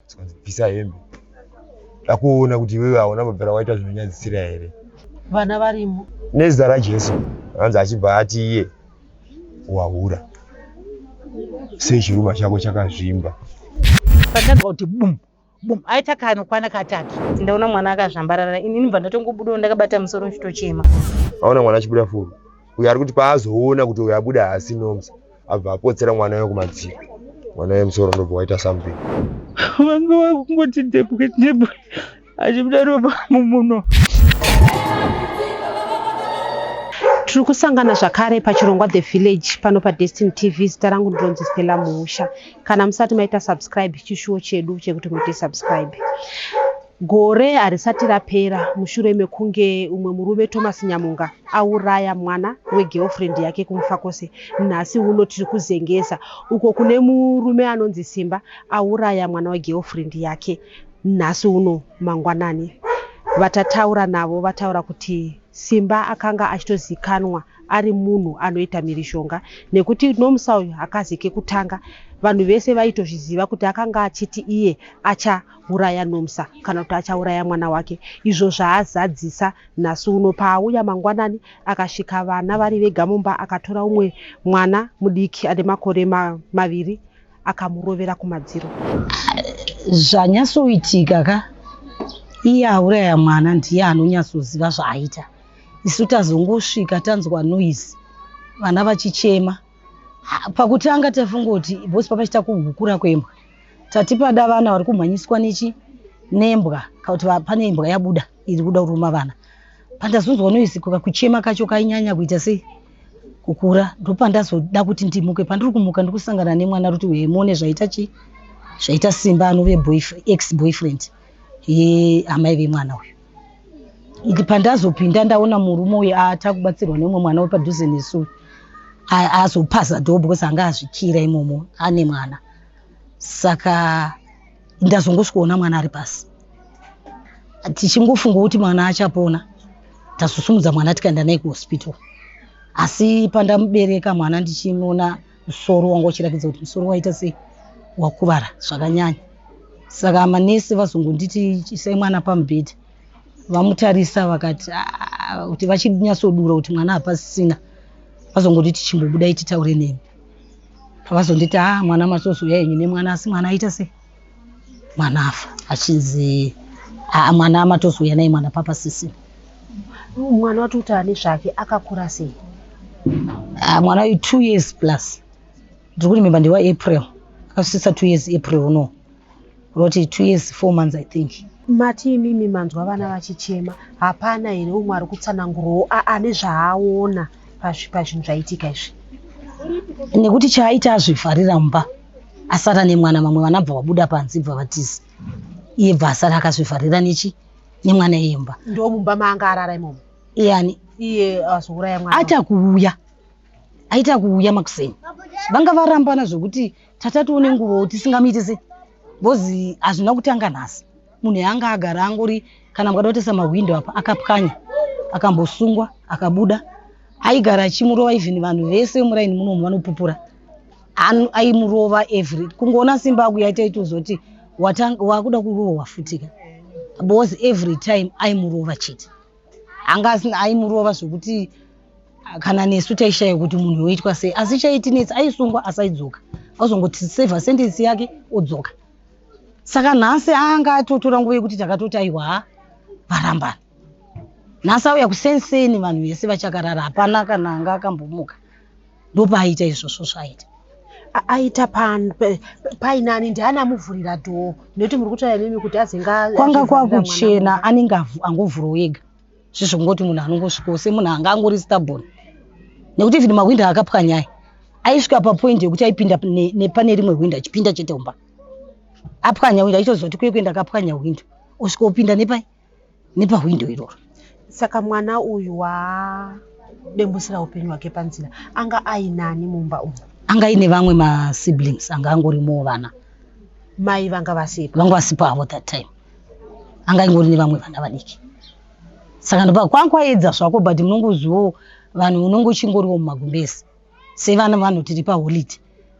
Zvikanzi bvisa hembe. Dakuona kuti iwewe hauna mabvira waita zvinonyadzisira here. Vana varimo. Nezita raJesu. Hanzi achibva ati iye wahura. Sei chiruma chako chakazvimba? Pandanzwa kuti bum bum aita kanokwana katatu. Ndaona mwana akazvambarara ini ndibva ndatongobudawo ndakabata musoro ndichitochema. Aona mwana achibuda furu. Uyo ari kuti paazoona kuti uyo abuda haasi Nomsa abva apotsera mwana uyo kumadziro. Mwana uyo musoro ndobva waita something. Vanga vakungoti ndebwe ndebwe achibuda ropa mumuno. Tiri kusangana zvakare pachirongwa The Village pano paDestiny TV. Zita rangu ndinonzi Stella Muusha. Kana musati maita subscribe, chishuwo chedu chekuti muite subscribe. Gore harisati rapera mushure mekunge umwe murume Thomas Nyamunga auraya mwana wegirlfriend yake kuMufakose. Nhasi uno tiri kuZengeza uko kune murume anonzi Simba auraya mwana wegirlfriend yake nhasi uno mangwanani. Vatataura navo vataura kuti Simba akanga achitozikanwa ari munhu anoita mhirizhonga nekuti Nomsa uyu hakazi kekutanga. Vanhu vese vaitozviziva kuti akanga achiti iye achauraya Nomsa kana kuti achauraya mwana wake izvo zvaazadzisa nhasi uno paauya mangwanani akasvika vana vari vega mumba akatora umwe mwana mudiki ane makore maviri akamurovera kumadziro. Zvanyatsoitika ka iye auraya mwana ndiye anonyatsoziva zvaaita. Isu tazongosvika tanzwa noise vana vachichema. Pakutanga tafunga kuti boss papachita kuhukura kwembwa. Tati pada vana vari kumhanyiswa nechi nembwa kana kuti pane imbwa yabuda iri kuda kuruma vana. Pandazonzwa noise kuchema kacho kainyanya kuita sei kukura ndopandazoda kuti ndimuke. Pandiri kumuka ndiri kusangana nemwana ari kuti hemone zvaita chi zvaita Simba anove ex boyfriend yeamai vemwana uyu. Iti pandazopinda ndaona murume uyu atakubatsirwa neumwe mwana wepadhuze nesu azopaza door because anga azvikira imomo ane mwana. Saka ndazongosvikoona mwana ari pasi tichingofunga kuti mwana achapona. Tazosimudza mwana tikaenda naye kuhospital, asi pandamubereka mwana ndichimuona musoro wanga uchirakidza kuti musoro waita sei wakuvara zvakanyanya. Saka manesi vazongonditi isai mwana pamubhedha, vamutarisa vakati kuti vachinyatsodura kuti mwana hapasisina. Vazongonditi chimbobudai titaure nemi. Pavazonditi mwana matozouya henyu nemwana, asi mwana aita sei mwana afa, achinzi mwana matozouya naye mwana papasisina. Mwana wati kuti ane zvake akakura sei? Mwana uyu 2 years plus. Ndiri kuremember ndewa April, akasvitsa 2 years April uno, roti 2 years 4 months I think. Mati imimi manzwa vana vachichema, hapana here umwe ari kutsanangurawo ane zvaaona pazvinhu zvaitika izvi? Nekuti chaaita azvivharira mumba asara nemwana, vamwe vana bva vabuda panze bva vatiza, iye bva asara akazvivharira nechi nemwana iye mumba. Ndo mumba maanga arara imomo? Iyani. Iye azouraya mwana aita kuuya aita kuuya makuseni, vanga varambana zvokuti tatatione nguvo tisingamuiti sei, because hazvina kutanga nhasi. Munhu yanga agara angori kana mukada kutarisa mahwindo apa akapwanya, akambosungwa akabuda, aigara achimurova. Even vanhu vese muraini munomu vanopupura, aimurova every kungoona Simba akuya taitozoti wakuda kurohwa futika, because every time aimurova chete. Anga asina aimurova zvokuti kana nesu taishaya kuti munhu woitwa sei. Asi chaitinetsa aisungwa asi aidzoka, azongoti serve sentence yake odzoka. Saka nhasi anga atotora nguva yekuti takatoti aiwa ha varambana. Nhasi auya kusenseni vanhu vese vachakarara, hapana kana anga akambomuka, ndopaaita izvozvo zvaaita. Aita painani? Ndiani amuvhurira door? Nekuti muri kutaura imimi kuti azenga Kwanga kwakuchena, anenge angovhurawo ega zvizvongoti munhu anongosvikawo semunhu anga angori stubborn, nekuti even mahwindo akapwanyai aisvika papoint yekuti aipinda nepane rimwe hwindo achipinda chete mumba. Apwanya hwindo achitoziva kuti kuye kuenda akapwanya hwindo, osvika opinda nepai nepahwindo iroro. Saka mwana uyu waadembusira upenyu hwake panzira anga ainani mumba umu? Anga aine vamwe masiblings, anga angorimowo vana. Mai vanga vasipo? Vanga vasipo havo that time, anga ingori nevamwe vana vadiki. Saka ndopa kwanga kwaedza zvako, but munongozivawo vanhu unonge uchingoriwo mumagumbezi sevana vanhu tiri paholiday,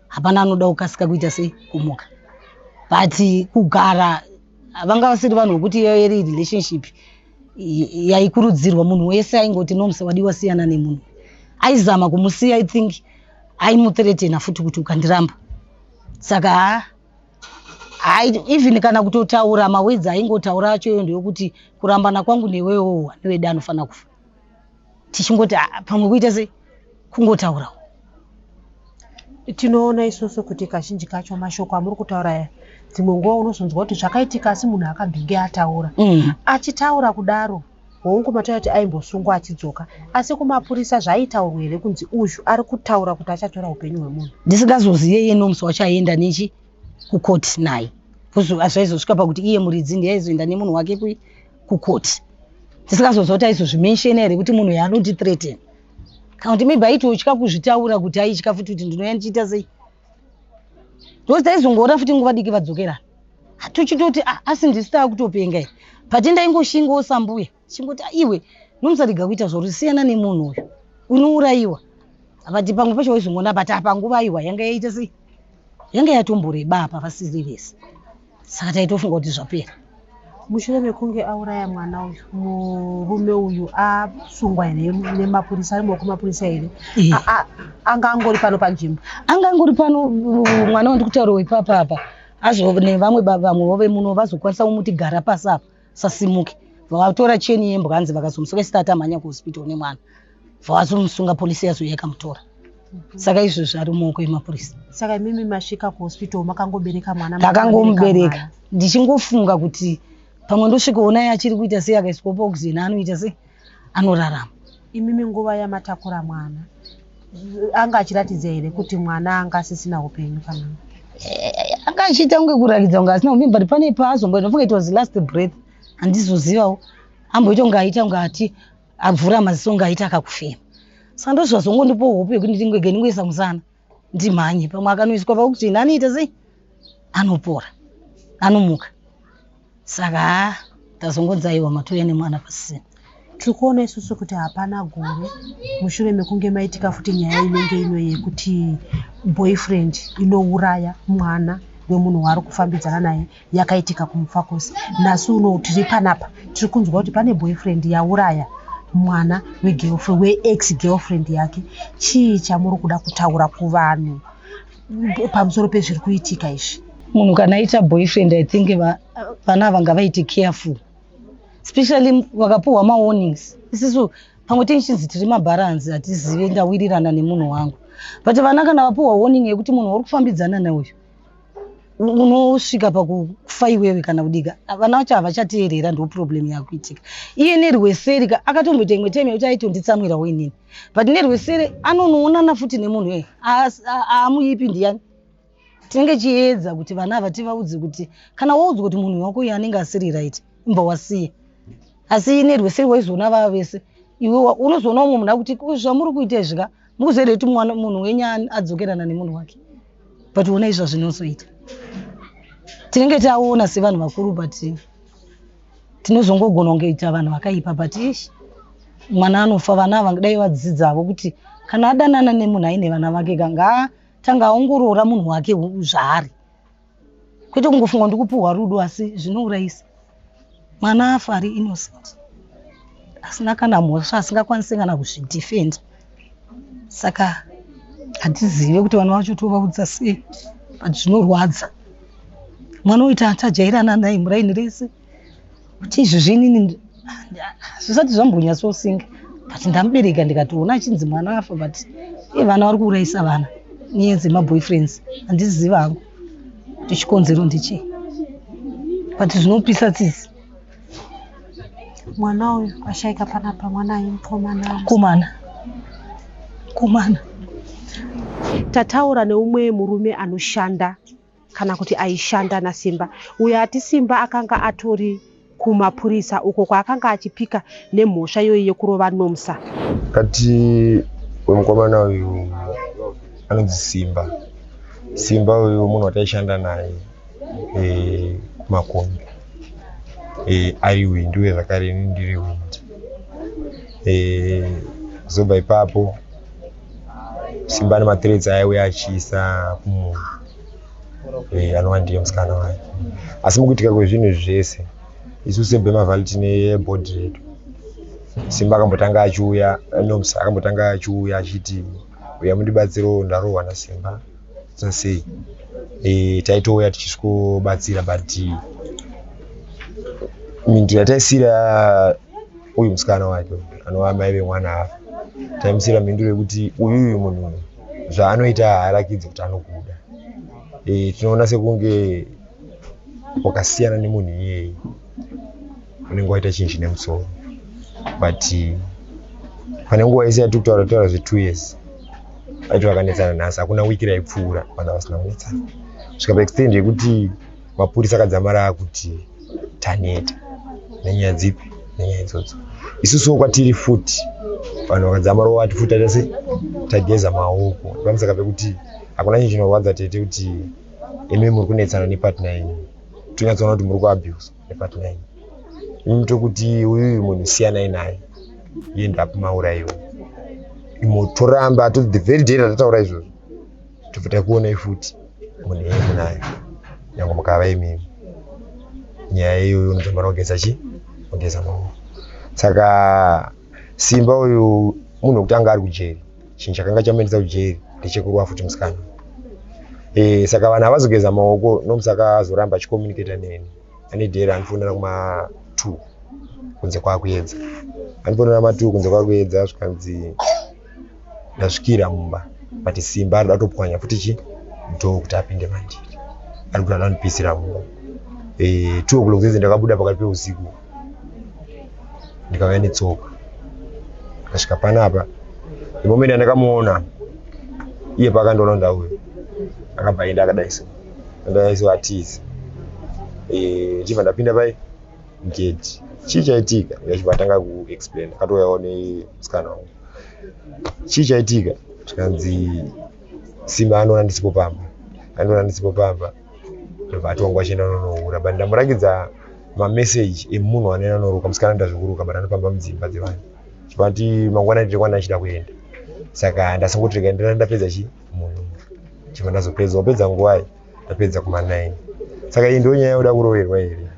hapana anoda kukasika kuita sei kumuka. But kugara vanga vasiri vanhu vekuti iyo iri relationship yaikurudzirwa. Munhu wese aingoti Nomsa wadiwa siyana nemunhu. Aizama kumusiya, I think aimuthreatena futi kuti ukandiramba. Saka even kana kutotaura mawords aingotaura acho iyo ndeyokuti kurambana kwangu newewo newedu anofanira kufa. Tichingoti ah, pamwe kuita sei kungotaurawo. Tinoona isusu kuti kazhinji kacho mashoko amuri kutaura aya, dzimwe nguva unozonzwa kuti zvakaitika asi munhu akambinge ataura. Achitaura kudaro, hongu mataura kuti aimbosungwa achidzoka, asi kumapurisa zvaitaurwa here kunzi uyu ari kutaura kuti achatora upenyu hwemunhu? Ndisingazozive iye Nomsa wacho aienda nechi kukoti naye, because zvaizosvika pakuti iye muridzi ndiye aizoenda nemunhu wake kukoti. Tisingazoziva kuti aizozvimentiona here kuti munhu yaanoti threaten, kana kuti maybe aitotya kuzvitaura, kuti aitya futi kuti ndinouya ndichiita sei, because taizongoona futi nguva diki vadzokerana, tuchitoti "Ah, asi ndisi taakutopenga here?" But ndaingoshingawo sambuya, chingoti "Ah, iwe nomusarega kuita zvauri, siyana nemunhu uyu, unourayiwa." But pamwe pacho waizongoona, but apa nguva aiwa yanga yaita sei, yanga yatomboreba apa vasiri vese, saka taitofunga kuti zvapera. Mushure mekunge auraya mwana uyu, murume uyu asungwa here nemapurisa? Ari mumaoko mapurisa here? Eh. Anga angori pano panzvimbo? Anga angori pano. Mwana wandikutaura wepapa apa azo nevamwe vamwe vove muno vazokwanisa kumuti gara pasi apa sasimuke, vatora cheni yembwa, hanzi vakazomusunga isati atamhanya kuhospital nemwana, vazomusunga, polisi yazouya ikamutora. Saka izvozvi ari mumaoko emapurisa. Saka imimi masvika kuhospital makangobereka mwana? Ndakangomubereka. Mwana. Ndichingofunga kuti pamwe ndosvikaona achiri kuita sei, akaiswa paoxygen anoita sei, anorarama. Imimi nguva yamatakura mwana, anga achiratidza here kuti mwana anga asisina upenyu kana? Anga achiita kunge kurakidza kunge asina upenyu, but pane paazomboita, ndofunga it was last breath, handizozivawo, amboita kunge aita kunge ati avhura maziso, kunge aita akakufema. Saka ndozvazongondipo hope yekuti ndingwege ndingoisa musana ndimhanye, pamwe akanoiswa paoxygen anoita sei, anopora, anomuka. Saka ha, tazongonzi aiwa, matouya nemwana pasisina. Tiri kuona isusu kuti hapana gore mushure mekunge maitika futi nyaya inenge ino yekuti boyfriend inouraya mwana wemunhu waari kufambidzana naye, yakaitika kuMufakose. Nhasi uno tiri panapa tiri kunzwa kuti pane boyfriend yauraya mwana weex girlfriend yake. Chii chamuri kuda kutaura kuvanhu pamusoro pezviri kuitika izvi? Munhu kana aita boyfriend, I think vana ava ngavaite careful, especially vakapuhwa mawarnings. Isusu pamwe tinchinzi tiri mabharanzi, hatizive ndawirirana nemunhu wangu, but vana kana vapuhwa warning yekuti munhu wauri kufambidzana neuyu unosvika pakufa iwewe kana kudika, vana vacho havachateerera. Ndo problem yakuitika. Iye nerweseri akatomboita imwe time yekuti aitonditsamwirawo inini, but nerweseri anonoonana futi nemunhu e aamuipi ndiyani. Tinenge chiedza kuti vana ava tivaudze kuti kana waudzwa kuti munhu wako uyu anenge asiri right, imbwa wasiya. Asi nerweseri waizoona vava vese, iwe unozoona umwe munhu akuti, "Ko, zvamuri kuita izvi ka, mukuziva kuti munhu wenyu adzokerana nemunhu wake?" But ona izvo zvinozoita, tinenge taona sevanhu vakuru, but tinozongogona kungoita vanhu vakaipa. But ish, mwana anofa. Vana ava dai vadzidzavo kuti kana adanana nemunhu aine vana vake ka, ngaatanga aongorora munhu wake zvaari, kwete kungofunga ndikupuhwa rudo, asi zvinourayisa. Mwana afa ari innocent, asina kana mhosva, asingakwanisi kana kuzvidefenda. Saka hatizive kuti vana vacho tovaudza sei, but zvinorwadza. Mwana uyu tajairana naye muraini rese, kuti izvozvi inini zvisati zvambonyatsosinga, but ndamubereka ndikatoona achinzi mwana afa. But iye vana vari kuurayisa vana nyaya dzemaboyfriends, handiziva hangu kuti chikonzero ndechei, but zvinopisa tsitsi. Mwana uyu ashaika panapa, mwana ayi mukomana? Komana, komana. Tataura neumwe murume anoshanda, kana kuti aishanda naSimba uyo. Ati Simba akanga atori kumapurisa uko kwaakanga achipika nemhosva iyoyi yekurova Nomsa. Kati wemukomana uyu anonzi Simba. Simba uyu munhu wataishanda naye kumakombi, ari hwindi uye zvakare ini ndiri hwindi. Kuzobva ipapo, Simba nemathreats aiuya achiisa kumunhu. Anova ndiye musikana wake. Asi mukuitika kwezvinhu zvese, isu seBurma Valley tine bhodhi redu. Simba akambotanga achiuya, Nomsa akambotanga achiuya achiti uya mundibatsirewo, ndarohwa naSimba sei. Taitouya tichisvikobatsira, but mhinduro yataisira uyu musikana wake anova mai vemwana afa, taimusira mhinduro yekuti uyuyu munhu uyu zvaanoita haarakidzi kuti anokuda. Tinoona sekunge wakasiyana nemunhu iyeye unenge waita chinhu chine musoro, but pane nguva yese yatiri kutaura taura zve2 years vaiti vakanetsana. Nhasi hakuna wiki raipfuura vanhu vasina kunetsana, kusvika paextent yekuti mapurisa akadzamara akuti taneta nenyaya dzipi, nenyaya idzodzo. Isusuwo kwatiri futi vanhu vakadzamara vati futi taita sei, tageza maoko, pamusaka pekuti hakuna chinhu chinorwadza tete kuti imi muri kunetsana nepartner yenyu, tonyatsoona kuti muri kuabuse nepartner yenyu, imi tokuti uyuyu munhu siyanai naye, iye ndakumauraiwa, imo toramba to the very day ratataura izvozvo, tobva takuonai futi munhu iyeye munayo, nyange mukava imimi nyaya iyoyo unodzamara kugeza chi kugeza maoko. Saka Simba uyu munhu wekuti anga ari kujeri, chinhu chakanga chamuendesa kujeri ndechekurova futi musikana. Saka vanhu havazogeza maoko. Nomusaka azoramba achicommunicata neni, ane dheri anofonera kuma2 kunze kwakuedza, anofonera ma2 kunze kwakuedza, zvikanzi ndasvikira mumba, but Simba arida kutopwanya futi chi door kuti apinde mandiri, ari kuti anondipisira mumba. 2 o'clock dzedze ndakabuda pakati peusiku, ndikauya netsoka, ndikasvika panapa. The moment yandakamuona iye, paakandiona ndauya, akabva aenda akadai so, andadai so, atiza. Ndichibva ndapinda pai gate, chii chaitika? Achibva atanga kuexplain, akatouyawo nemusikana wangu. Chii chaitika? Zvikanzi Simba anoona ndisipo pamba, anoona ndisipo pamba, ndobva ati wangu achienda unonohura, but ndamurakidza mameseji emunhu anoenda anoruka musikana, anoita zvekuruka, but anofamba mudzimba dzevanhu, chibva mangwana ndiri kwana achida kuenda, saka ndasongoti rega ndira ndapedza chi munhu, chibva ndazopedza. Wapedza nguvai? Ndapedza kuma9. Saka iyi ndo nyaya yoda kuroverwa here?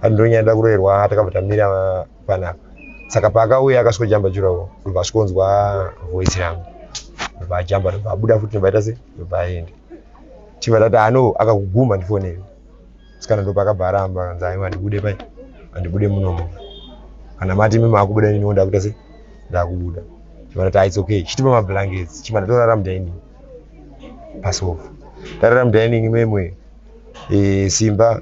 Ati ndo nyaya yoda kuroverwa. Takabva tamira panapa. Saka paakauya akasvikojamba jurawo, ndobva asvikonzwa voice rangu, ndobva ajamba, ndobva abuda futi, ndobva aita se, ndobva aenda. Chibva tati ano akakuguma ndifonere sikana, ndo paakabva aramba, kanzi aiwa, handibude pai, handibude munomo, kana mati imi maakubuda, ininiwo ndakuita se, ndakubuda. Chibva ndati, "It's okay, chitipa mablankets." Chibva ndatorara mudining pasofa, ndarara mudining memwe. Simba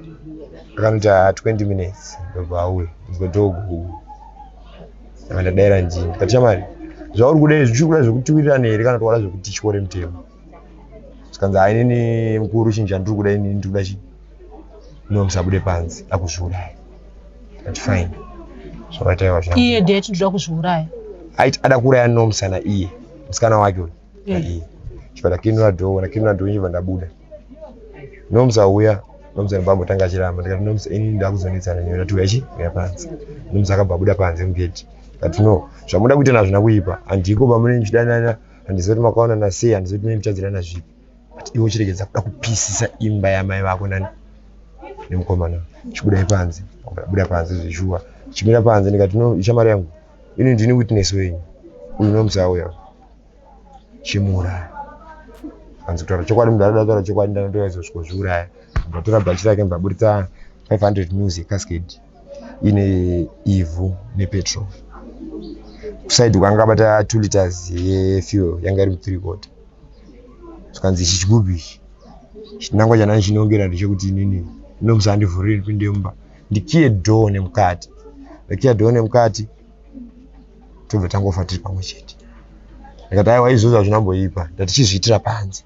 akanoti 20 minutes ndobva auya, ndizwa dhogu. Saka ndadaira ndini, ndikati, "Shamari, zvauri kuda izvi, uchiri kuda zvekutiwirirana here kana kuti wada zvekuti tyore mutemo?" Zvikanzi, "Hai, inini mukuru, chinhu chandiri kuda inini, ndiri kuda chi no musabude panze akuzviuraya." Ndikati, "Fine, zvakaitaiwa zvangu." Iye ndiye tinoda kuzviuraya? Aiti ada kuuraya Nomusana, iye musikana wake uyu naiye. Chibva ndakinura door, ndakinura door, chibva ndabuda. Nomusa uya, Nomusa ndobva achiramba. Ndikati, "Nomusa, inini ndakuzonetsana newe, ndati uya chi uya panze." Nomusa akabva abuda panze mugate. Ndikati, "No, zvamuda kuita nazvina kuipa, handiko pamunenge muchidanana, handizivi kuti makaonana sei, handizivi kuti munenge muchadzirana zvipi, but iwe uchiregedza kuda kupisisa imba yamai vako nani nemukomana, chibudai panze." Buda panze zveshuwa, chimira panze. Ndikati, "No, shamari yangu, ini ndini witness wenyu uyu, Nomusa auya, chimuuraya." Kanzi kutaura chokwadi, munhu arikuda kutaura chokwadi, ndandotoizosvikozviuraya. Ndatora bhachi rake, ndabuditsa 500 mils yecascade ine ivhu nepetrol, kuside kwanga akabata 2 liters yefuel yanga iri mu3 quarter. Zvikanzi, "Ichi chigubhu ichi, chinangwa chandanga chinongera ndechekuti inini Nomusa andivhurire ndipinde mumba, ndikiye door nemukati, ndakiya door nemukati, tobva tangofa tiri pamwe chete." Ndikati, "Aiwa, izvozvo hazvinamboipa, ndati chizviitira panze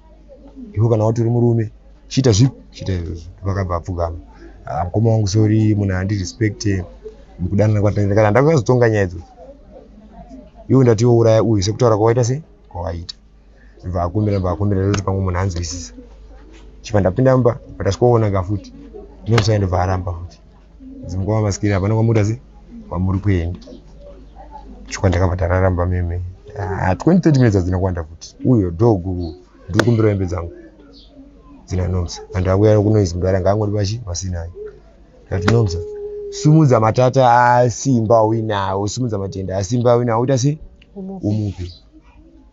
iwe, kana wati uri murume, chiita zvipi, chiita izvozvo." Vakabva apfugama, "Ah, mukoma wangu, sorry, munhu handirespecte mukudanana kwatanga." Ndikati, "Handakazotonga nyaya idzodzo, iwe ndati iwe uraya uyu sekutaura kwawaita sei kwawaita." Ndobva akumbira, ndobva akumbira kuti pamwe munhu anzwisisa. Chibva ndapinda mumba, ndasvikoona kafuti Nomusai, ndobva aramba futi, dzimukoma masikiri, hapana kwamuda se kwamuri kuenda. Chikwa ndakabva tararamba meme 20 30 minutes hadzina kuwanda futi, uyo dhogu. Ndiri kumbira hembe dzangu dzina Nomsa. And akuya kunoise mudhara ngaangori pachi pasina. Ndikati Nomsa, sumudza matata aSimba uinawo, sumudza matenda aSimba uinawo, uita sei? Umupe.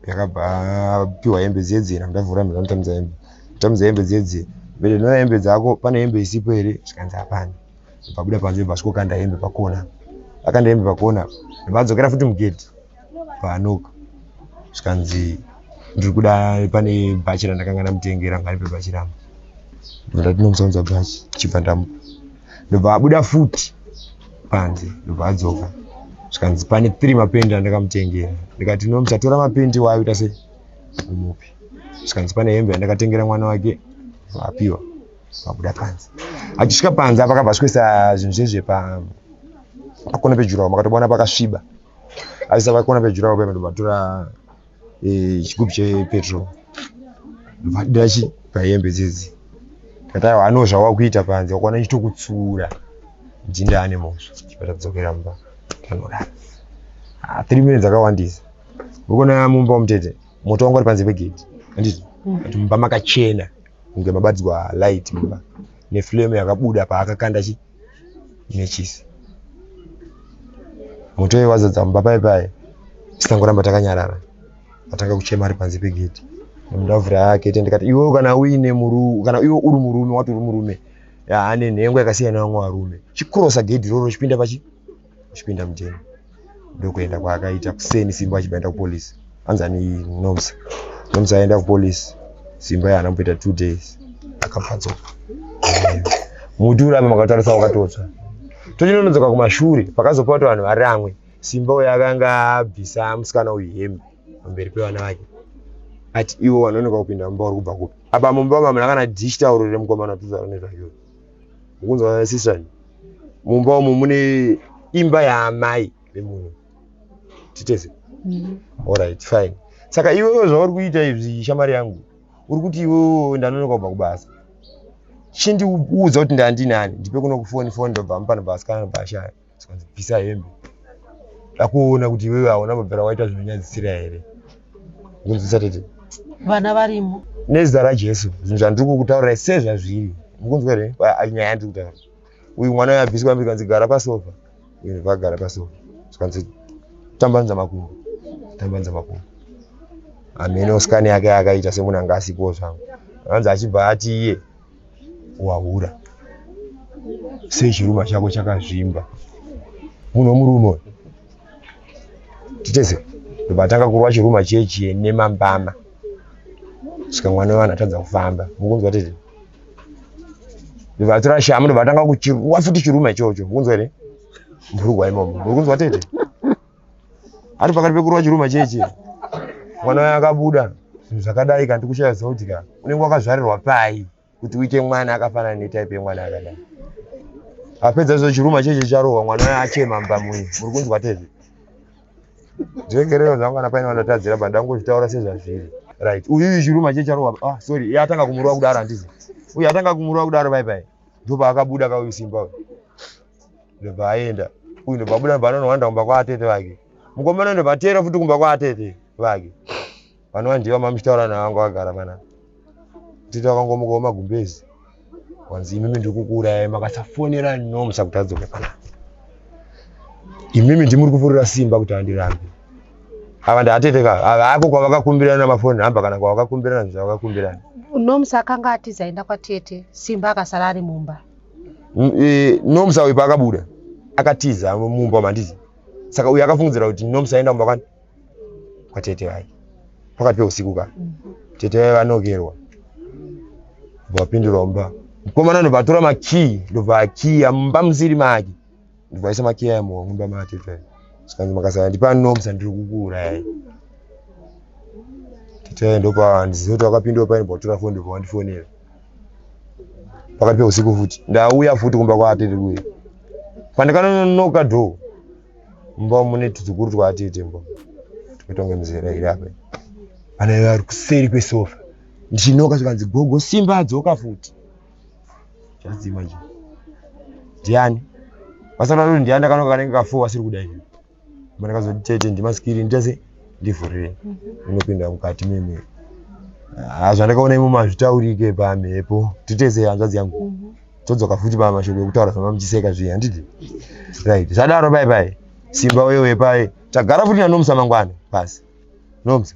Yakabva apiwa hembe dziye dziye, ndavhura ndamutambidza hembe. Tambidza hembe dziye dziye. Mbele ndinoona hembe dzako, pane hembe isipo here? Zvikanzi hapana. Pabuda panze pasvikokanda hembe pakona. Akanda hembe pakona. Ndobva futi mugedhi. Paanoka. Zvikanzi ndiri kuda pane bhachi randakanga ndamutengera ngaripe bhachi rangu. Ndobva ndinomusaunza bhachi chibva ndamupa. Ndobva abuda futi panze ndobva adzoka. Zvikanzi pane 3 mapendi andakamutengera. Ndikati no musatora mapendi wayo ita sei? Umupe. Zvikanzi pane hembe yandakatengera mwana wake apiwa. Pabuda panze. Achisvika panze apa akabva asvikoisa zvinhu zvezve pa pakona pejurawo makatoona pakasviba. Aisa pakona pejurawo paya ndobva atora chigubhu chepetrol. Ndobva adira chi pahembe dzedzi. Ndikati aiwa ano zvawakuita panze wakwana ndichitokutsiura. Ndini ane mhosva. Chibva tadzokera mumba tanorara. 3 minutes dzakawandisa. Urikuona mumba mutete moto wanga uri panze pegedhi. Handiti? But mumba makachena kunge mabatidzwa light mumba neflame yakabuda paakakanda chi nechisi. Moto iye wazadza mumba pai pai tisangoramba takanyarara. Atanga kuchema ari panze pegedhi. Ndavhura gate ndikati iwewe kana uine muru kana iwe uri murume wati uri murume ane nhengo yakasiyana nevamwe varume chikrosa gedhi iroro chipinda pachi chipinda muteni ndokuenda kwaakaita kuseni Simba achibva aenda kupolisi anzi ani Nomsa. Nomsa aenda kupolisi Simba yaana kumboita 2 days akabva adzoka. Muti uri apa makatarisa wakatotsva. Tochinonodzoka kumashure pakazopa kuti vanhu varamwe. Simba uyo akanga abvisa musikana uyu hembe pamberi pevana vake. Ati ivo vanonoka kupinda mumba uri kubva kupi? Apa mumba umu hamuna kana dish tauro remukomana tutaura nezvake. Mukunzwa sister? Mumba umu mune imba yaamai vemunhu. Titese. Alright, fine. Saka iwewe zvauri kuita izvi shamwari yangu, uri kuti iwewe ndanonoka kubva kubasa. Chindiudza kuti ndandinani, ndipe kuno kufoni foni ndobva mupa ndobva asikana ndobva ashaya. Zvikanzi bvisa hembe. Ndakuona kuti iwewe hauna kubvira waita zvinonyadzisira here. Mukunzwisa tete? Vana varimo. Nezita raJesu, zvinhu zvandiri kukutaurirai sezvazviri. Mukunzwa here? Nyaya yandiri kutaura. Uyu mwana uyu abviswa hembe zvikanzi gara pasofa. Uyu ndobva agara pasofa. Zvikanzi tambanudza makumbo. Tambanudza makumbo. Amene scan yake akaita semunhu anga asipo zvangu. Anzi achibva ati iye wahura. Sei chiruma chako chakazvimba? Munhu wemurume uyu. Titese. Ndobva atanga kurwa chiruma chechi nemambama. Saka mwana wevanhu atadza kufamba. Mukunzwa tete? Ndobva atora shamu ndobva atanga kuchirwa futi chiruma ichocho. Mukunzwa here? Mburugwa imomo. Mukunzwa tete? Ari pakati pekurwa chiruma chechi. Mwana uyu akabuda. Zvinhu zvakadai kandi kushaya ziva kuti ka unenge wakazvarirwa pai kuti uite mwana akafanana netaipi yemwana akadai. Apedza izvo chiruma chechi charohwa mwana uyu achema mumba muye. Muri kunzwa tete? Ndiregerero zvangu kana paine vandatadzira but ndangozvitaura sezvazviri. Right. Uyu chiruma chechi charohwa. Ah, sorry. Iye atanga kumurova kudaro handizi. Uyu atanga kumurova kudaro pai pai. Ndopaakabuda kauyu Simba uyu. Ndobva aenda. Uyu ndobva abuda ndobva anonowanda kumba kwaatete vake. Mukomana ndobva ateera futi kumba kwaatete vake. Vanova ndivo mamuchitaura navo vanga vagara panapa. Tete vakangomukawo magumbezi. Wanzi imimi ndiri kukuurayai makasafonera Nomsa kuti adzoke panapa. Imimi ndimuri kufurira Simba kuti andirambe. Ava ndaatete ka ava hako kwavakakumbirana mafoni namba kana kwavakakumbirana zvavakakumbirana. Nomsa akanga atiza aenda kwatete, Simba akasara ari mumba. Nomsa uyu paakabuda akatiza mumba mandizi. Saka uyu akafungidzira kuti Nomsa aenda kumba kwani? Kwatete vake. Pakati peusiku ka. Tete vake vanokerwa. Vapindura mumba. Mukomana ndobva atora makii ndobva akiya mumba musiri make. Ndobva aisa makii aya mumba matete vake. Saka makasara ndipa Nomsa ndiri kukuurayai. Tete vake ndopa ndiziva kuti vakapindura paini pakutora foni ndobva vandifonera. Pakati peusiku futi. Ndauya futi kumba kwaatete kuya. Pandakanonoka door. Mumba mune tuzukuru twaatete mumba. Tukuita kunge mizera iri apa. Ana vari kuseri kwesofa. Ndichinoka zvikanzi gogo Simba adzoka futi. Chadzima chi. Ndiani? Vasana kuti ndiani ndakanoka kanenge kafo vasiri kuda ini. Ndakazoti tete ndimasikiri nditase ndivhurire. Unopinda mukati meme. Ah, zvandakaona imomo hazvitaurike pamhepo. Titese hanzvadzi yangu. Todzoka futi pamashoko ekutaura zvamamuchiseka zviya, handiti? Right. Zvadaro pai pai. Simba wewe pai. Tagara futi naNomsa mangwana pasi. Nomsa.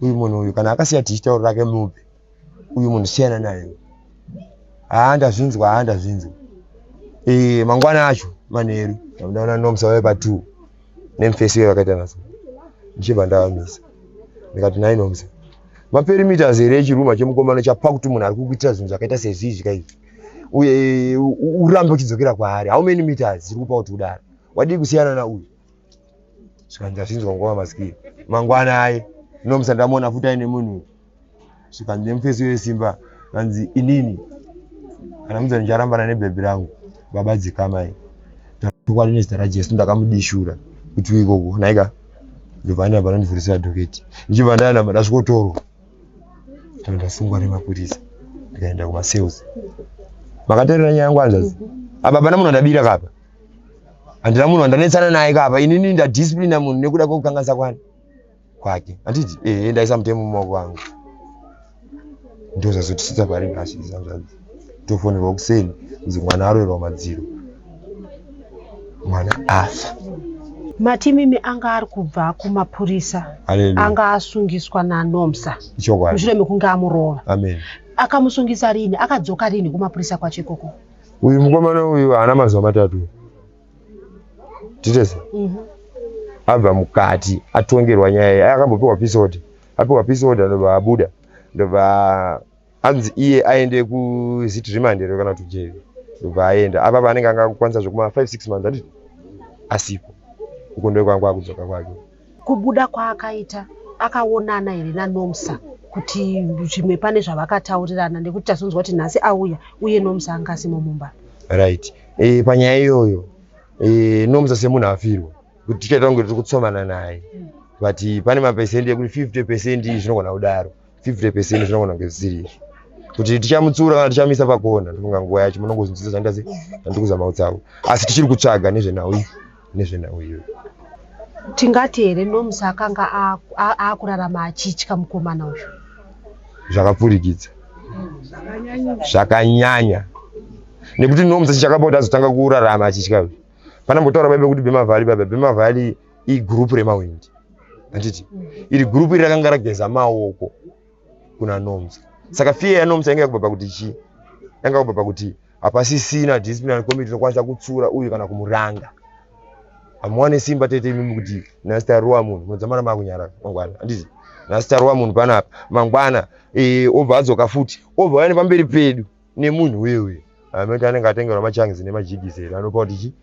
Uyu munhu uyu kana akasiya tichitaura rake mupe. Uyu munhu siyana naye. Haa ndazvinzwa, haa ndazvinzwa. Eh, mangwana acho manheru ndaona Nomsa wave pa 2 nemufesi uye vakaita naso. Ndichibva ndavamisa. Ndikati nhai Nomsa. Maperimeters here echiruma chemukomana chapa kuti munhu ari kukuitira zvinhu zvakaita sezvizvi kaizvi. Uye urambe uchidzokera kwaari. How many meters dziri kupa kuti udaro? Wadii kusiyana nauyu? Zvikanzi azvinzwa nguva masikiri. Mangwana aye Nomsa ndamuona futi aine munhu uyu. Zvikanzi nemufesi wesimba kanzi inini kana mudza ndicharambana nebhebhi rangu baba dzikamai. Chokwadi nezita raJesu ndakamudishura kuti ikoko nhaika ndobva ndabva ndandivhurisira dhoketi ndichibva ndaenda ndasvikotorwa ndasungwa nemapurisa ndikaenda kumasales. Makateerera nyaya yangu hanzvadzi? Apa hapana munhu andabira kapa. Handina munhu wandanetsana naye kapa. Inini ndadisciplina munhu nekuda kwekukanganisa kwani kwake. Handiti ehe ndaisa mutemo mumaoko angu. Ndozvazotisvitsa pari nhasi hanzvadzi. Tofonerwa kuseni kunzi mwana aroverwa madziro. Mwana afa. Mati mimi anga ari kubva kumapurisa. Hallelujah. Anga asungiswa naNomsa. Ichokwadi. Mushure mekunge amurova. Amen. Akamusungisa rini? Akadzoka rini kumapurisa kwacho ikoko? Uyu mukomana uyu haana mazuva matatu. Titese. Abva mukati atongerwa nyaya iyi. Akambopiwa peace order. Apiwa peace order ndobva abuda. Ndobva anzi iye aende kuziti remand here kana kuti jeri. Ndobva aenda. Apa anenge anga akukwanisa zvekuma 5 6 months handiti? Asipo. Uko ndokwanga akudzoka kwake. Kubuda kwaakaita akaonana here naNomsa kuti zvimwe pane zvavakataurirana nekuti tazonzwa kuti nhasi auya uye Nomsa anga asimo mumba. Right. E, panyaya iyoyo e, Nomsa semunhu afirwa kuti tichaita kunge tiri kutsomana naye but pane mapesendi ekuti 50 percent zvinogona kudaro 50 percent zvinogona kunge zvisiri izvo kuti tichamutsura kana tichamisa pakona ndofunga nguva yacho munongozvinzwisa zvandazi zvandiri kuzama kutsaura asi tichiri kutsvaga nezvenhau iyi nezvenhau iyoyo. Tingati here Nomsa akanga akurarama achitya mukomana uyu? Zvakapfurikidza zvakanyanya nekuti Nomsa chichakapa kuti azotanga kurarama achitya uyu. Panambotaura baibe kuti Bemavhali baba Bemavhali igroup remawindi handiti iri group iri rakanga rageza maoko kuna Nomsa saka fear yaNomsa yanga yakubva pakuti chii yanga yakubva pakuti hapasisina disciplinary committee inokwanisa kutsura uyu kana kumuranga. Hamuwane simba tete imimi kuti nhasi tarowa munhu munodzamara makunyarara mangwana handiti nhasi tarowa munhu panapa mangwana eh, obva adzoka futi obva auya nepamberi pedu nemunhu uye uye ameti anenge atengerwa machangs nemajigisi here anopa kuti chii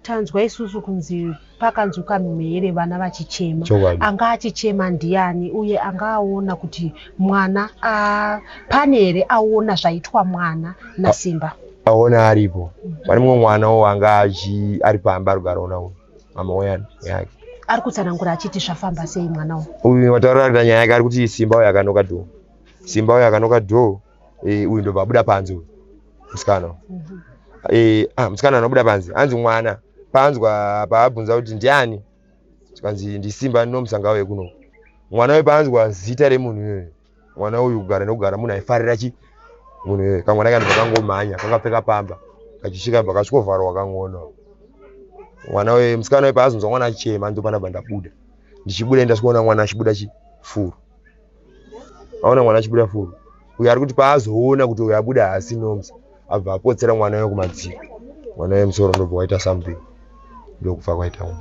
Tanzwa isusu kunzi pakanzwika mhere vana vachichema. Chokwadi. Anga achichema ndiani uye anga aona kuti mwana a, pane here aona zvaitwa mwana naSimba? Aona aripo. Pane mumwe mwana wo anga achi ari pamba ari kugara uyu. Mama wayani yake. Ari kutsanangura achiti zvafamba sei mwana uyu? Uyu wataura ari nyaya yake ari kuti Simba uyu akanoka door. Simba uyu akanoka door. Eh, uyu ndobva abuda panze uyu. Musikana. Eh, ah, musikana anobuda panze. Hanzi mwana paanzwa paabvunza kuti ndiani? Zvikanzi ndiSimba nomusanga uye kuno. Mwana uyu paanzwa zita remunhu iyoyo. Mwana uyu kugara nekugara munhu aifarira chi munhu iyoyo. Kamwana kanobva kangomhanya kangapfeka pamba. Kachisvika bva kasvikovharwa kangoona. Mwana uyu musikana uyu paazonzwa mwana achichema ndopandabva ndabuda. Ndichibuda ndasvikoona mwana achibuda chi furu. Aona mwana achibuda furu. Uyu ari kuti paazoona kuti uyu abuda haasi Nomsa abva apotsera mwana uyo kumadziro. Mwana uyo musoro ndobva waita something. Ndokufa kwaita mwana.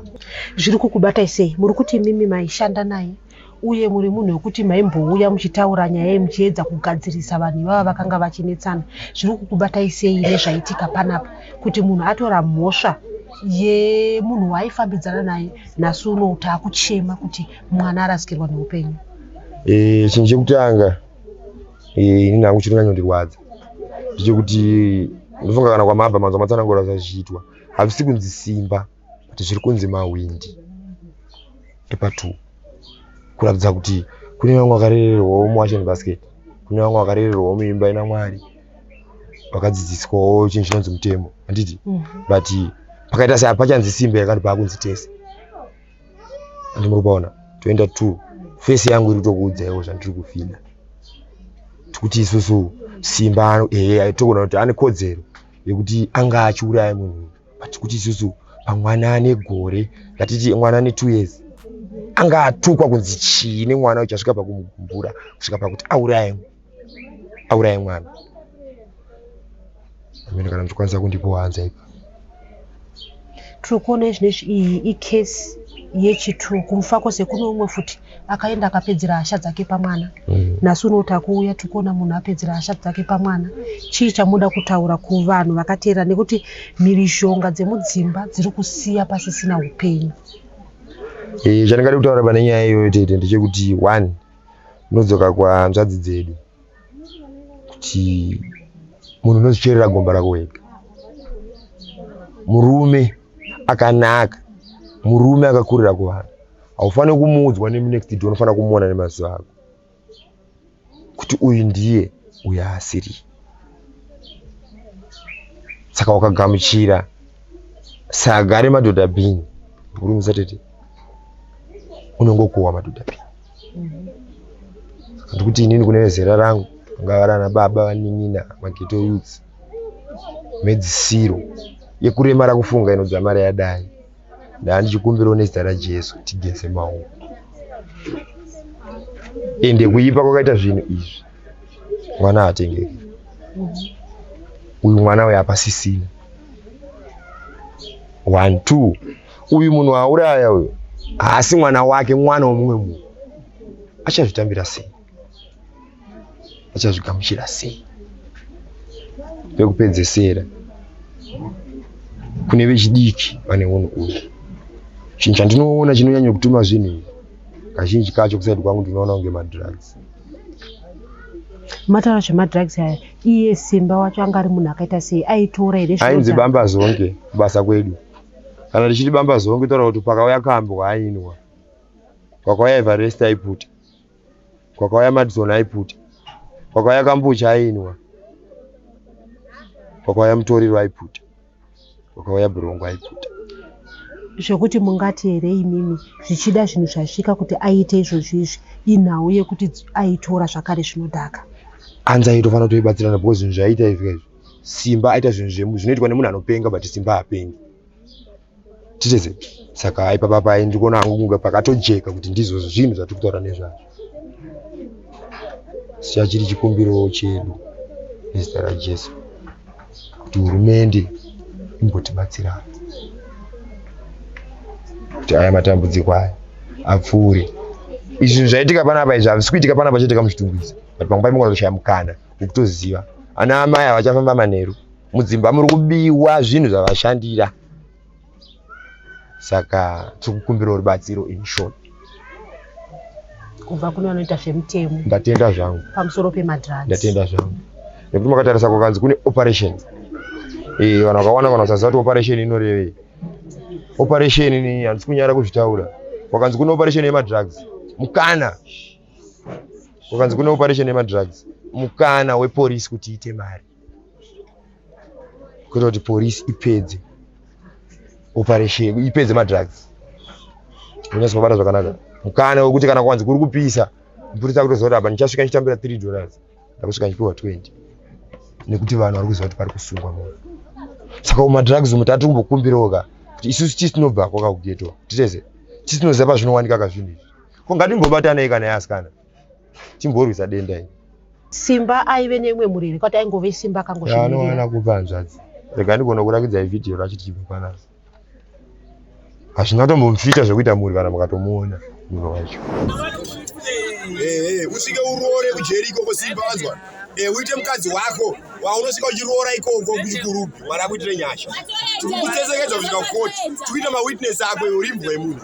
Zviri kukubatai sei? Muri kuti imimi maishanda naye uye muri munhu wekuti maimbouya muchitaura nyaya iyi muchiedza kugadzirisa vanhu ivava vakanga vachinetsana. Zviri kukubatai sei nezvaitika panapa kuti munhu atora mhosva yemunhu waaifambidzana naye nhasi uno taakuchema kuti mwana arasikirwa neupenyu? Eh, chinhu chekutanga eh, inini hangu chiri kunyanyondirwadza ndechekuti ndofunga kana kwamabva manzwa matsanangura zvazvichiitwa hazvisi kunzi simba but zviri kunzi mahwindi epa2 kuratidza kuti kune vamwe vakarererwawo muwashing basket kune vamwe vakarererwawo muimba ina Mwari vakadzidziswawo chinhu chinonzi mutemo handiti but pakaita se hapachanzi simba yakati paakunzi tese handi muri kupaona toenda 2 Face yangu iri kutokuudzaiwo zvandiri kufila. Tikuti isusu Simba ehe togona kuti ane kodzero yekuti anga achiuraya munhu but kuti isusu pamwana ane gore ngatiti mwana ane 2 years anga atukwa kunzi chii nemwana uchasvika pakumugumbura kusvika pakuti auraye auraye mwana. Amene kana muchikwanisa kundipawo hanza ipa. Tiri kuona izvinezvi iyi icase yechitu kuMufakose kune umwe futi akaenda akapedzera hasha dzake pamwana. Nhasi uno takuuya tiri kuona munhu apedzera hasha dzake pamwana. Chii chamunoda kutaura kuvanhu vakateerera nekuti mhirizhonga dzemudzimba dziri kusiya pasisina upenyu? Chandingade kutaura pane nyaya iyoyo tete ndechekuti one ndinodzoka kuhanzvadzi dzedu kuti munhu unozvicherera gomba rako wega. Murume akanaka, murume akakurira kuvanhu, haufaniri kumuudzwa nemunext door, unofanira kumuona nemaziso ako kuti uyu ndiye, uyu haasiri. Saka ukagamuchira saga remadhodha bhini, murume tete, unongokohwa madhodha bhini. Saka ndikuti inini kune vezera rangu, vangava vana baba, vanin'ina, maghetto youths, mhedzisiro yekuremara kufunga inodzamara yadai. Ndandichikumbirawo nezita raJesu tigeze maoko. Ende kuipa kwakaita zvinhu izvi, mwana haatengeki. Uyu mwana uyu hapasisina. 1 2 uyu munhu auraya uyu haasi mwana wake, mwana womumwe munhu. Achazvitambira sei? Achazvigamuchira sei? Pekupedzesera kune vechidiki vane unhu uyu, chinhu chandinoona chinonyanya kutuma zvinhu izvi kazhinji kacho kuside kwangu ndinoona kunge madrugs. Mataura zvemadrugs aya, iye Simba wacho anga ari munhu akaita sei? Aitora here Ainzi zvinodhaka? Bamba Zonke kubasa kwedu. Kana tichiti Bamba Zonke, taura kuti pakauya kambwa ainwa, pakauya Everest aiputa, kwakauya Madison aiputa, kwakauya kambucha ainwa, kwakauya mutoriro aiputa, kwakauya bhurongo aiputa. Zvekuti mungati here imimi zvichida zvinhu zvasvika kuti aite izvozvo izvi inhau yekuti aitora zvakare zvinodhaka? Anzi aitofanira kutoibatsirana because zvinhu zvaiita izvi izvi Simba aita zvinhu zvinoitwa nemunhu anopenga, but Simba haapengi titeze. Saka ipapa pai ndikuona hangu kunge pakatojeka kuti ndizvo zvinhu zvatiri kutaura nezvazvo. Chachiri chikumbiro chedu nezita raJesu kuti hurumende imbotibatsira kuti aya matambudziko aya apfuure. Izvi zvinhu zvaitika panapa izvi hazvisi kuitika panapa chete kamuChitungwiza, but pamwe paimogona kutoshaya mukana wekutoziva. Ana amai havachafamba manheru mudzimba, muri kubiwa zvinhu zvavashandira. Saka tiri kukumbirawo rubatsiro in short kubva kune vanoita zvemutemo. Ndatenda zvangu. Pamusoro pemadrugs. Ndatenda zvangu nekuti makatarisa kwakanzi kune operation. Vanhu vakawanda kana kusaziva kuti operation inorevei. Operation ni handisi kunyara kuzvitaura. Kwakanzi kune operation yemadrugs, mukana. Kwakanzi kune operation yemadrugs, mukana wepolisi kuti iite mari, kuita kuti polisi ipedze operation, ipedze madrugs. Unyatsomabata zvakanaka mukana wekuti kana kwanzi kuri kupisa, mupurisa akutoziva kuti apa ndichasvika ndichitambira $3, ndakusvika ndichipiwa 20 nekuti vanhu vari kuziva kuti pari kusungwa munhu. Saka mumadrugs umu tati kumbokumbirawo ka kuti isusu chii tinobva kwakakughetto titeze chii tinoziva pazvinowanika ka zvinhu izvi. Ko ngatimbobatanai kana yeasikana timborwisa denda iri. Simba aive neimwe mhuri here kwati aingove Simba akangozvimirira? Anowana kupa hanzvadzi. Rega ndigona kurakidzai vhidhiyo racho tichibva panapa. Hazvina kutombomufita zvekuita mhuri kana mukatomuona munhu wacho. Ehe, usvike uroore kujeri ikoko Simba, wanzwa? Uite mukadzi wako waunosvika uchiroora ikoko kuChikurubi. Mwari akuitire nyasha. Tiri kukutsetsekedza kusvika kukoti, tikuita mawitness ako, iwe uri imbwa yemunhu.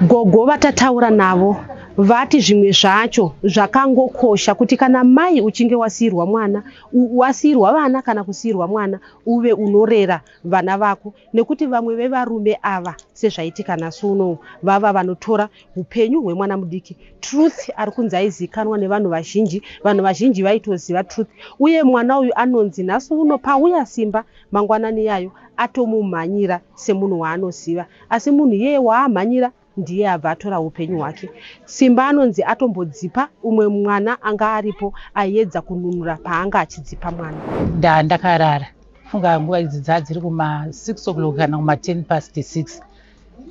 Gogo vatataura navo vati zvimwe zvacho zvakangokosha kuti kana mai uchinge wasiyirwa mwana, wasiyirwa vana kana kusiyirwa mwana, uve unorera vana vako nekuti vamwe vevarume ava sezvaitika nhasi unowu vava vanotora upenyu hwemwana mudiki. Truth ari kunzi aizikanwa nevanhu vazhinji, vanhu vazhinji vaitoziva Truth, uye mwana uyu anonzi nhasi uno pauya Simba mangwanani yayo atomumhanyira semunhu waanoziva, asi munhu iyeye waamhanyira Ndiye abva atora upenyu hwake. Simba anonzi atombodzipa umwe mwana anga aripo aiedza kununura paanga achidzipa mwana. Ndandakarara funga nguva idzi dzadziri kuma 6 o'clock kana kuma 10 past 6,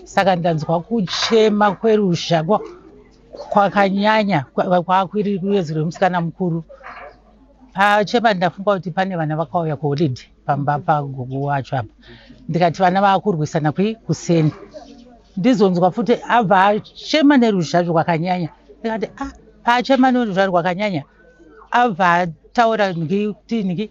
saka ndanzwa kuchema kweruzha kwakanyanya kwakwiri rwezi rwemusikana mukuru. Pachema ndafunga kuti pane vana vakauya kuholiday pamba pagogo wacho apa, ndikati vana vakurwisana kui kuseni. Ndizonzwa futi abva achema neruzha rwakanyanya, ndikati ah, paachema neruzha rwakanyanya abva ataura kuti niki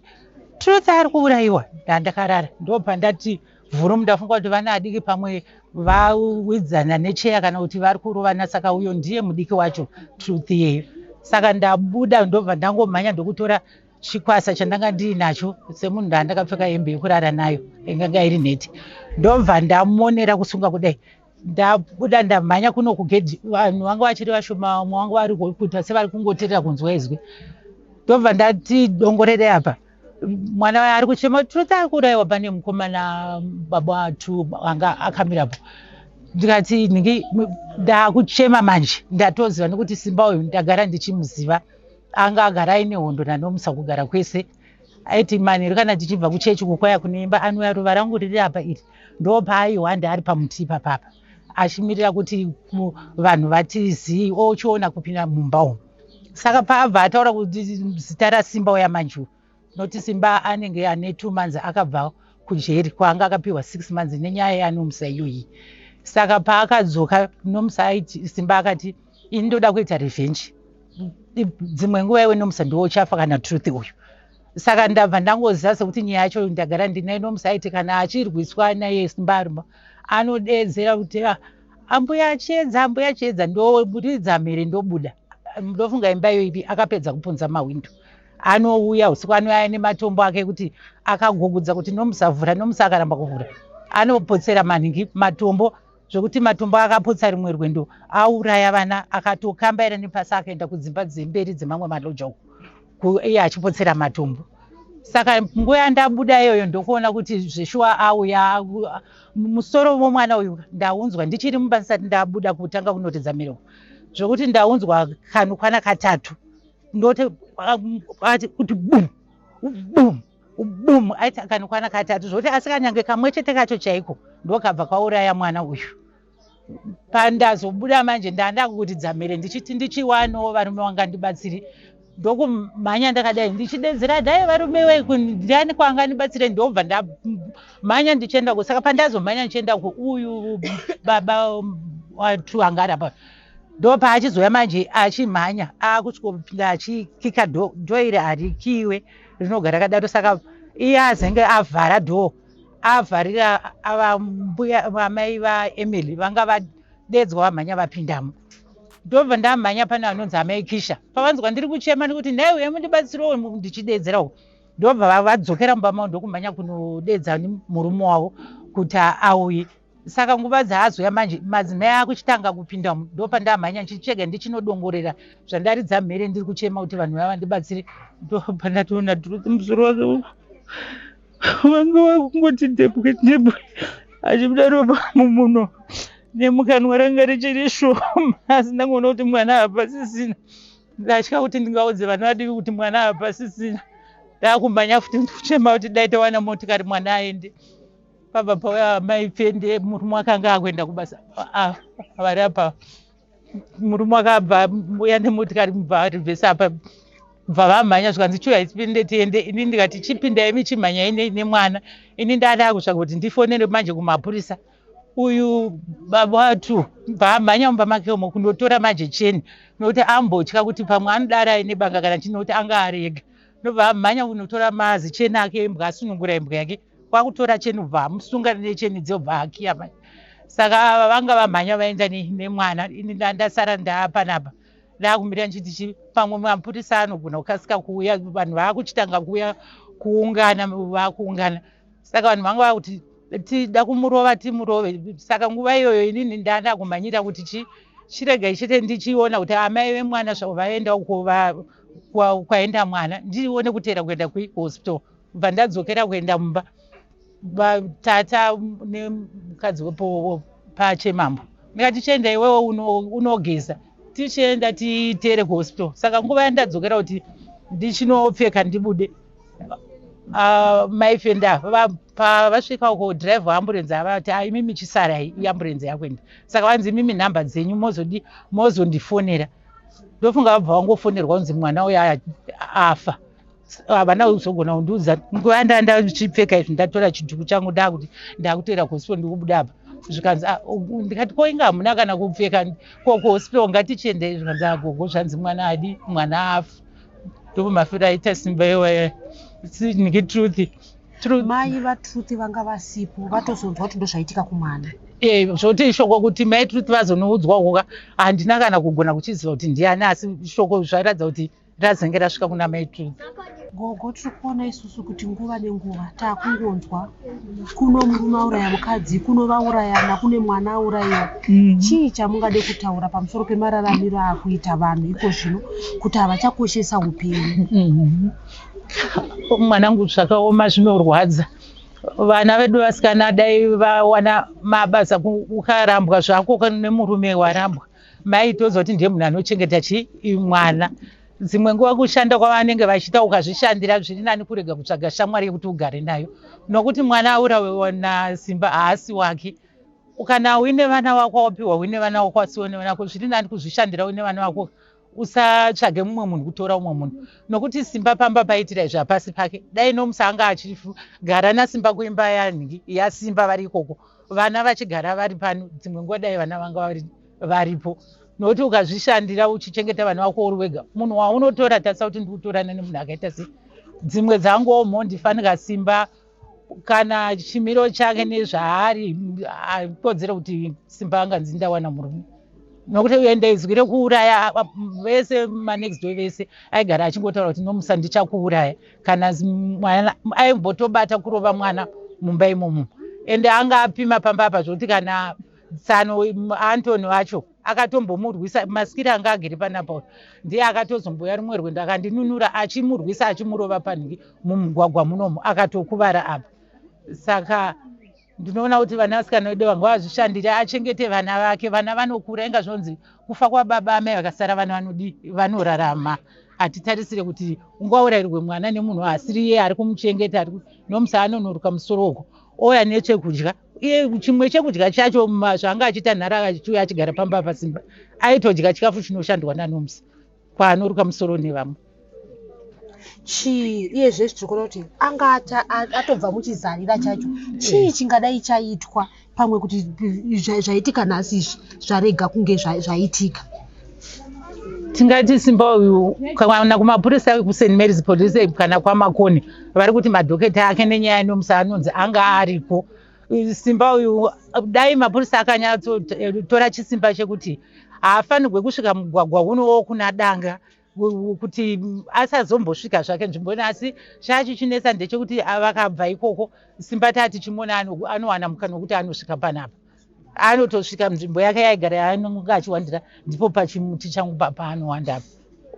Truth ari kuurayiwa. Ndandakarara ndobva ndati vhurumu, ndafunga kuti vana adiki pamwe vawidzana necheya kana kuti vari kurovana, saka uyo ndiye mudiki wacho Truth iyeyo. Saka ndabuda ndobva ndangomhanya ndokutora chikwasa chandanga ndiinacho semunhu ndandakapfeka hembe yekurara nayo inganga iri nhete, ndobva ndamonera kusunga kudai. Ndabuda ndamhanya kuno kugedhi, vanhu vanga vachiri vashoma, vamwe vanga vari kuita sevari kungoteerera kunzwa izwi. Ndobva ndati dongorere apa mwana ari kuchema, Truth ari kuurayiwa, pane mukomana baba watu anga akamirapo. Ndikati nhingi ndakuchema manje, ndatoziva nekuti Simba uyu ndagara ndichimuziva, anga agara aine hondo naNomusa kugara kwese. Aiti manheru kana tichibva kuchechi kukwaya kunoimba anouya, ruva rangu riri apa iri, ndopaaiwanda ari pamuti ipapapa achimirira kuti vanhu vatizii ochiona kupinda mumba umu. Saka paabva ataura kuti zita raSimba uya manje, noti Simba anenge ane 2 months akabva kujeri kwaanga akapiwa 6 months nenyaya yaNomusa iyoyi. Saka paakadzoka Nomusa aiti, Simba akati, "Ini ndoda kuita revenge, dzimwe nguva iwe Nomusa ndiwo uchafa kana Truth uyu." Saka ndabva ndangoziva sekuti nyaya yacho ndagara ndinaye. Nomusa aiti kana achirwiswa naye Simba arimo anodeedzera kuti, "Ah, ambuya Chiedza, ambuya Chiedza." Ndoridza mhere ndobuda, ndofunga imba iyo ipi akapedza kupunza mahwindo, anouya usiku, anouya nematombo ake kuti akagugudza kuti Nomusavhura. Nomusa akaramba kuvhura anopotsera maningi matombo, zvokuti matombo akapotsa rimwe rwendo auraya vana, akatokambaira nepasi akaenda kudzimba dzemberi dzemamwe maloja uko iye achipotsera matombo. Saka nguva yandabuda iyoyo ndokuona kuti zveshuwa auya. Musoro womwana uyu ndaunzwa ndichiri mumba ndisati ndabuda kutanga kunoridza mhiri, zvokuti ndaunzwa kanokwana katatu, ndoti kuti bum bum bum, aiti kanokwana katatu, zvokuti asi kanyange kamwe chete kacho chaiko ndokabva kauraya mwana uyu. Pandazobuda manje ndanda kuridza mhere ndichiti ndichiwanawo varume wangandibatsiri, ndokumhanya ndakadai ndichidedzera, "Dai varume we, ndiani kwangandibatsire?" Ndobva ndamhanya ndichienda ku, saka pandazomhanya ndichienda ku uyu baba watu anga ari apa, ndopaachizoya manje achimhanya akusvikopinda achikika door. Door iri harikiwe, rinogara rakadaro, saka iye azenge avhara door, avharira ava mbuya amai vaEmily vanga vadedzwa vamhanya vapindamo. Ndobva ndamhanya pane vanonzi amai Kisha, pavanzwa ndiri kuchema nekuti, "Nhai, uye mundibatsirewo," ndichidedzerawo, ndobva vadzokera mumba mavo ndokumhanya kunodedza murume wavo kuti auye. Saka nguva dzaazoya manje madzimai akuchitanga kupinda, ndopandamhanya ndichichega ndichinodongorera zvandaridza mhere ndiri kuchema kuti vanhu vava ndibatsire, ndopandatoona Truth musoro wake vanga vakungoti dhebwe dhebwe achibuda ropa mumuno nemukanwa ranga richiri shoma, asi ndangoona kuti mwana hapasisina. Ndatya kuti ndingaudze vana vadiki kuti mwana hapasisina. Ndakumhanya futi ndikuchema kuti dai tawana motikari mwana aende. Pabva pauya mai Pfende, murume akanga akuenda kubasa vari apa, murume akabva uya nemotikari, mubva rivhesi apa, bva vamhanya, zvikanzi, "Chiuya tipinde tiende." Ini ndikati, "Chipindai michimhanyai nemwana." Ini ndada kutsvaga kuti ndifonere manje kumapurisa. Uyu baba watu bva amhanya mumba make umo kundotora manje cheni, nokuti ambotya kuti pamwe anodara aine banga kana chii, nokuti anga ari ega. Ndobva amhanya kunotora mazicheni ake embwa, asunungura imbwa yake, kwakutora cheni, bva amusunga necheni dzobva akiya manje. Saka ava vanga vamhanya vaenda nemwana, ini ndasara ndaapanapa ndakumira ndichiti pamwe mapurisa anogona kukasika kuuya, vanhu vaakuchitanga kuuya kuungana, vakuungana. Saka vanhu vanga vakuti tida kumurova timurove. Saka nguva iyoyo inini ndanda kumhanyira kuti chiregai chete ndichiona kuti amai vemwana zvavo vaenda uko kwaenda mwana, ndione kuteera kuenda kuhospital. Bva ndadzokera kuenda mumba, tata nemukadzi wepo pachemambo. Ndikati chienda iwewe unogeza tichienda titere kuhospital. Saka nguva yandadzokera kuti ndichinopfeka ndibude, mai Fenda pavasvika uko, driver waamburenzi avati, "Ah, imimi chisarai, iamburenzi yakuenda." Saka vanzi, "Imimi nhamba dzenyu mozodi mozondifonera." Ndofunga vabva vangofonerwa kunzi mwana uyu afa. Havana kuzogona kundiudza nguva ndachipfeka izvi. Ndatora chidhuku changu, ndakuti ndakutoenda kuhospital, ndikubuda apa. Zvikanzi, "Ah," ndikati, "Ko inga hamuna kana kupfeka ko kuhospital? Ngatichiendei." Zvikanzi, "Agogo, zvanzi mwana adi mwana afa." Ndipo mafiro aita Simba iwaya, niki Truth, Truth. Mai vaTruth vanga vasipo, vatozonzwa kuti ndozvaitika kumwana? Zvoti shoko kuti mai Truth vazonoudzwa kuka, handina kana kugona kuchiziva kuti ndiani, asi shoko zvaratidza kuti razenge rasvika kuna mai Truth. Gogo, tiri kuona isusu kuti nguva nenguva taakungonzwa kuno murume auraya mukadzi, kuno vaurayana, kune mwana aurayiwa. Chii chamungade kutaura pamusoro pemararamiro aakuita vanhu iko zvino, kuti havachakoshesa upenyu? Mwanangu, zvakaoma, zvinorwadza. Vana vedu vasikana dai vawana mabasa. Ukarambwa zvako nemurume, warambwa, maitoziva kuti ndiye munhu anochengeta chi mwana. Dzimwe nguva kushanda kwavanenge vachiita, ukazvishandira zviri nani kurega kutsvaga shamwari yekuti ugare nayo, nokuti mwana aurawiwa naSimba haasi wake. Kana uine vana vako, wapiwa uine vana vako, wasiwa nevana vako, zviri nani kuzvishandira uine vana vako, usatsvage mumwe munhu, kutora umwe munhu, nokuti Simba pamba paitira izvi hapasi pake. Dai Nomusa anga achigara naSimba kuimba yanhingi yaSimba vari ikoko, vana vachigara vari pano, dzimwe nguva dai vana vanga varipo, nokuti ukazvishandira uchichengeta vana vako uri wega, munhu waunotora, tarisa kuti ndikutorana nemunhu akaita sei. Dzimwe dzanguwo mhondi, fanika Simba kana chimiro chake nezvaari akodzere kuti Simba anganzi ndawana murume, nokuti ende izwi rekuuraya vese manext door vese aigara achingotaura kuti, "Nomusa, ndichakuuraya." Kana mwana aimbotobata kurova mwana mumba imomo, ende anga apima pamba apa zvokuti kana tsano Antony wacho akatombomurwisa. Masikiri anga agere panapa ndiye akatozomboya rimwe rwendo akandinunura achimurwisa, achimurova panhingi mumugwagwa munomu, akatokuvara apa. Saka ndinoona kuti vana vasikana vedu vanga vazvishandire, achengete vana vake. Vana vanokura, inga zvinonzi kufa kwababa, amai vakasara, vana vanodi vanorarama. Hatitarisire kuti ungaurayirwe mwana nemunhu asiri iye ari kumuchengeta. Nomusa anonoruka musoro uko, ouya nechekudya iye, chimwe chekudya chacho zvanga achiita nhara, achiuya achigara pamba paSimba, aitodya chikafu chinoshandwa naNomusa kwaanoruka musoro nevamwe. Chii iye zvezvi tiri kuona kuti anga atobva muchizarira chacho, chii chingadai chaitwa pamwe kuti zvaitika nhasi izvi zvarega kunge zvaitika? Tingati Simba uyu, kana kumapurisa kuSt Mary's Police kana kwaMakoni, vari kuti madhoketa ake nenyaya Nomusa anonzi anga ariko. Simba uyu, dai mapurisa akanyatsotora chisimba chekuti haafanirwe kusvika mugwagwa unowo kuna Danga, kuti asazombosvika zvake nzvimbo ino. Asi chaachichinetsa ndechekuti vakabva ikoko, Simba tati chimona anowana mukana wekuti anosvika panapa, anotosvika nzvimbo yake yaigara yaanonge achiwandira, ndipo pachimuti changu paanowanda apa.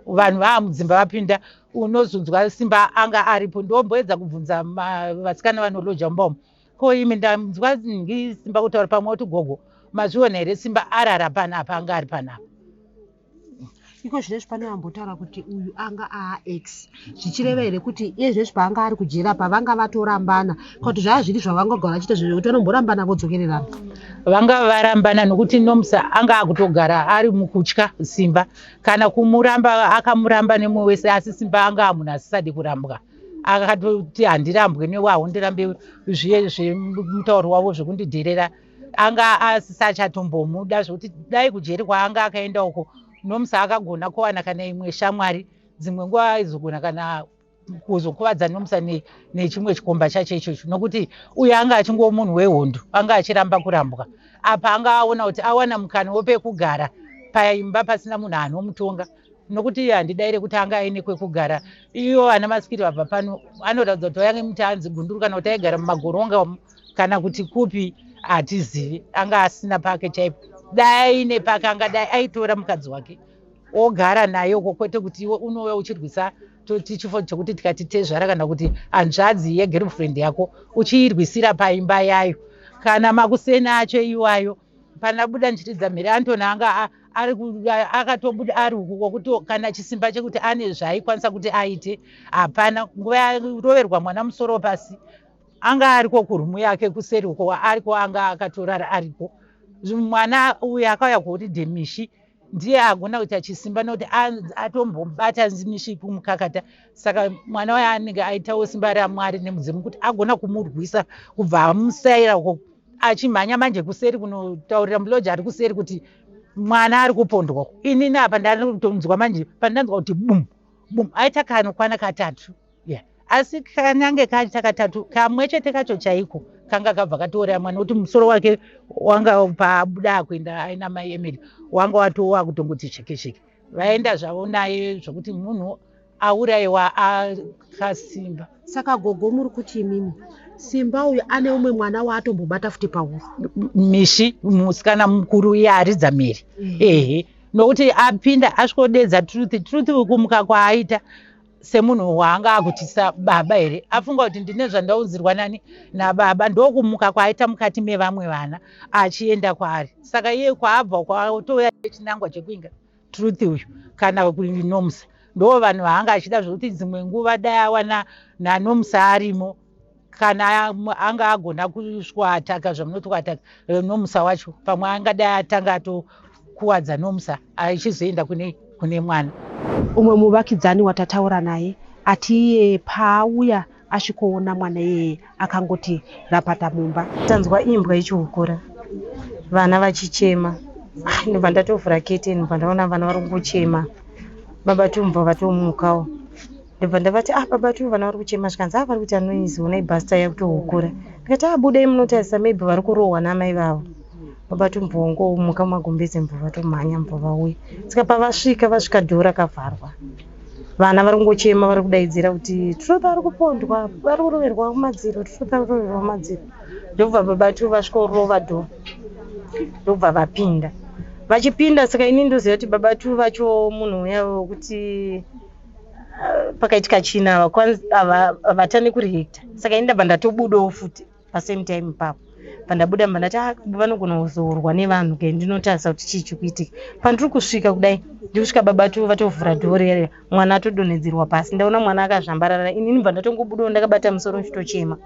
Vanhu vaamudzimba vapinda, unozonzwa Simba anga aripo. Ndomboedza kubvunza vasikana vanoloja mumba umu, "Ko imi, ndanzwa ngi Simba kutaura pamwe kuti, gogo, mazviona here Simba arara panapa, anga ari panapa?" Iko zvinezvi pane vambotaura kuti uyu anga aaex, zvichireva here kuti iye zvinezvi paanga ari kujera pavanga vatorambana, kuti zvaa zviri zvavangagara vachiita zvekuti vanomborambana vodzokererana? Vanga varambana, nokuti Nomusa anga akutogara ari mukutya Simba. Kana kumuramba akamuramba nemwoyo wese, asi Simba anga amunhu asisadi kurambwa. Akatoti, "Handirambwe newe, haundirambe," zviye zvemutauro wavo zvekundidherera. Anga asisachatombomuda, zvokuti dai kujeri kwaanga akaenda uko Nomusa akagona kuwana kana imwe shamwari, dzimwe nguva aizogona kana kuzokuvadza Nomusa nechimwe chikomba chacho ichocho, nokuti uyo anga achingova munhu wehondo, anga achiramba kurambwa. Apa anga aona kuti awana mukana wepekugara paimba pasina munhu anomutonga, nokuti iye handidaire kuti anga aine kwekugara. Iyo ana Masikiri vabva pano anoratidza kuti vayange muti anzi Gunduru, kana kuti aigara mumagoronga umu, kana kuti kupi, hatizivi. Anga asina pake chaipo. Dai aine pake, angadai aitora mukadzi wake ogara naye uko, kwete kuti iwe unouya uchirwisa toti chifo chekuti tikati tezvara kana kuti hanzvadzi yegirlfriend yako, uchiirwisira paimba yayo. Kana makuseni acho iwayo. Pandabuda ndichiridza mhere, Antony anga akatobuda ari uku kwokuti kana chisimba chekuti ane zvaaikwanisa kuti aite hapana. Nguva yaroverwa mwana musoro pasi, anga ariko kurumu yake kuseri uko, ariko anga akatorara ariko. Mwana uyu akauya kuholiday, Mishi ndiye agona kuita chisimba nokuti atombobata Mishi kumukakata. Saka mwana uyo anenge aitawo simba raMwari nemudzimu kuti agona kumurwisa kubva amusaira uko, achimhanya manje kuseri kunotaurira muloja ari kuseri kuti mwana ari kupondwa. Inini apa ndakutonzwa manje, pandanzwa kuti bum bum, aita kanokwana katatu, yeah. Asi kanyange kaita katatu, kamwe chete kacho chaiko kanga kabva katouraya mwana, kuti musoro wake wanga paabuda kuenda aina mai Emily wanga watova kutongoti sheke sheke. Vaenda zvavo naye zvokuti munhu aurayiwa akasimba. Saka gogo, muri kuti imimi Simba uyu ane umwe mwana waatombobata futi pahuro? Mishi, musikana mukuru iye aridza mhere. Ehe, nokuti apinda asvikodedza Truth. Truth kumuka kwaaita semunhu waanga akutisa baba here, afunga kuti ndine zvandaunzirwa nani nababa, ndokumuka kwaaita mukati mevamwe vana achienda kwaari. Saka iye kwaabva kwatouya chinangwa chekuinga Truth uyu kana kunomusa, ndo vanhu vaanga achida, zvokuti dzimwe nguva dai awana naNomusa arimo, kana anga agona kuswataka zvamunoti kuataka Nomusa wacho, pamwe angadai atanga atokuwadza Nomusa achizoenda kune mwana. Umwe muvakidzani watataura naye ati iye paauya asvikoona mwana iyeye akangoti rapata mumba. Tanzwa imbwa ichihukura, vana vachichema. Ah, ndobva ndatovhura keteni, ndobva ndaona vana vari kungochema. Baba tumbva vatomukawo, ndobva ndavati, "Ah, baba tu, vana vari kuchema." Zvikanzi, "Ah, vari kuita noise, onai bhasta yakutohukura." Ndikati, "Ah, budai munotarisa, maybe vari kurohwa namai vavo." Baba tumbva wangomuka mumagumbeze, mbva vatomhanya, mbva vauya. Saka pavasvika, vasvika dhoo rakavharwa, vana vari kungochema, vari kudaidzira kuti Truth ari kupondwa, vari kuroverwa kumadziro, Truth ari kuroverwa kumadziro. Ndobva baba tu vasvikorova dhoo, ndobva vapinda. Vachipinda, saka ini ndoziva kuti baba tu vacho munhu uya wekuti pakaitika china havatani kureacta. Saka ini ndabva ndatobudawo futi pasame time ipapo. Pandabuda mbva ndati, "Ah, vanogona kuzorwa nevanhu ke, ndinotarisa kuti chii chikuitika." Pandiri kusvika kudai, ndikusvika baba tu vatovhura dhoo rere, mwana atodonhedzerwa pasi. Ndaona mwana akazvambarara, inini bva ndatongobudawo ndakabata musoro ndichitochema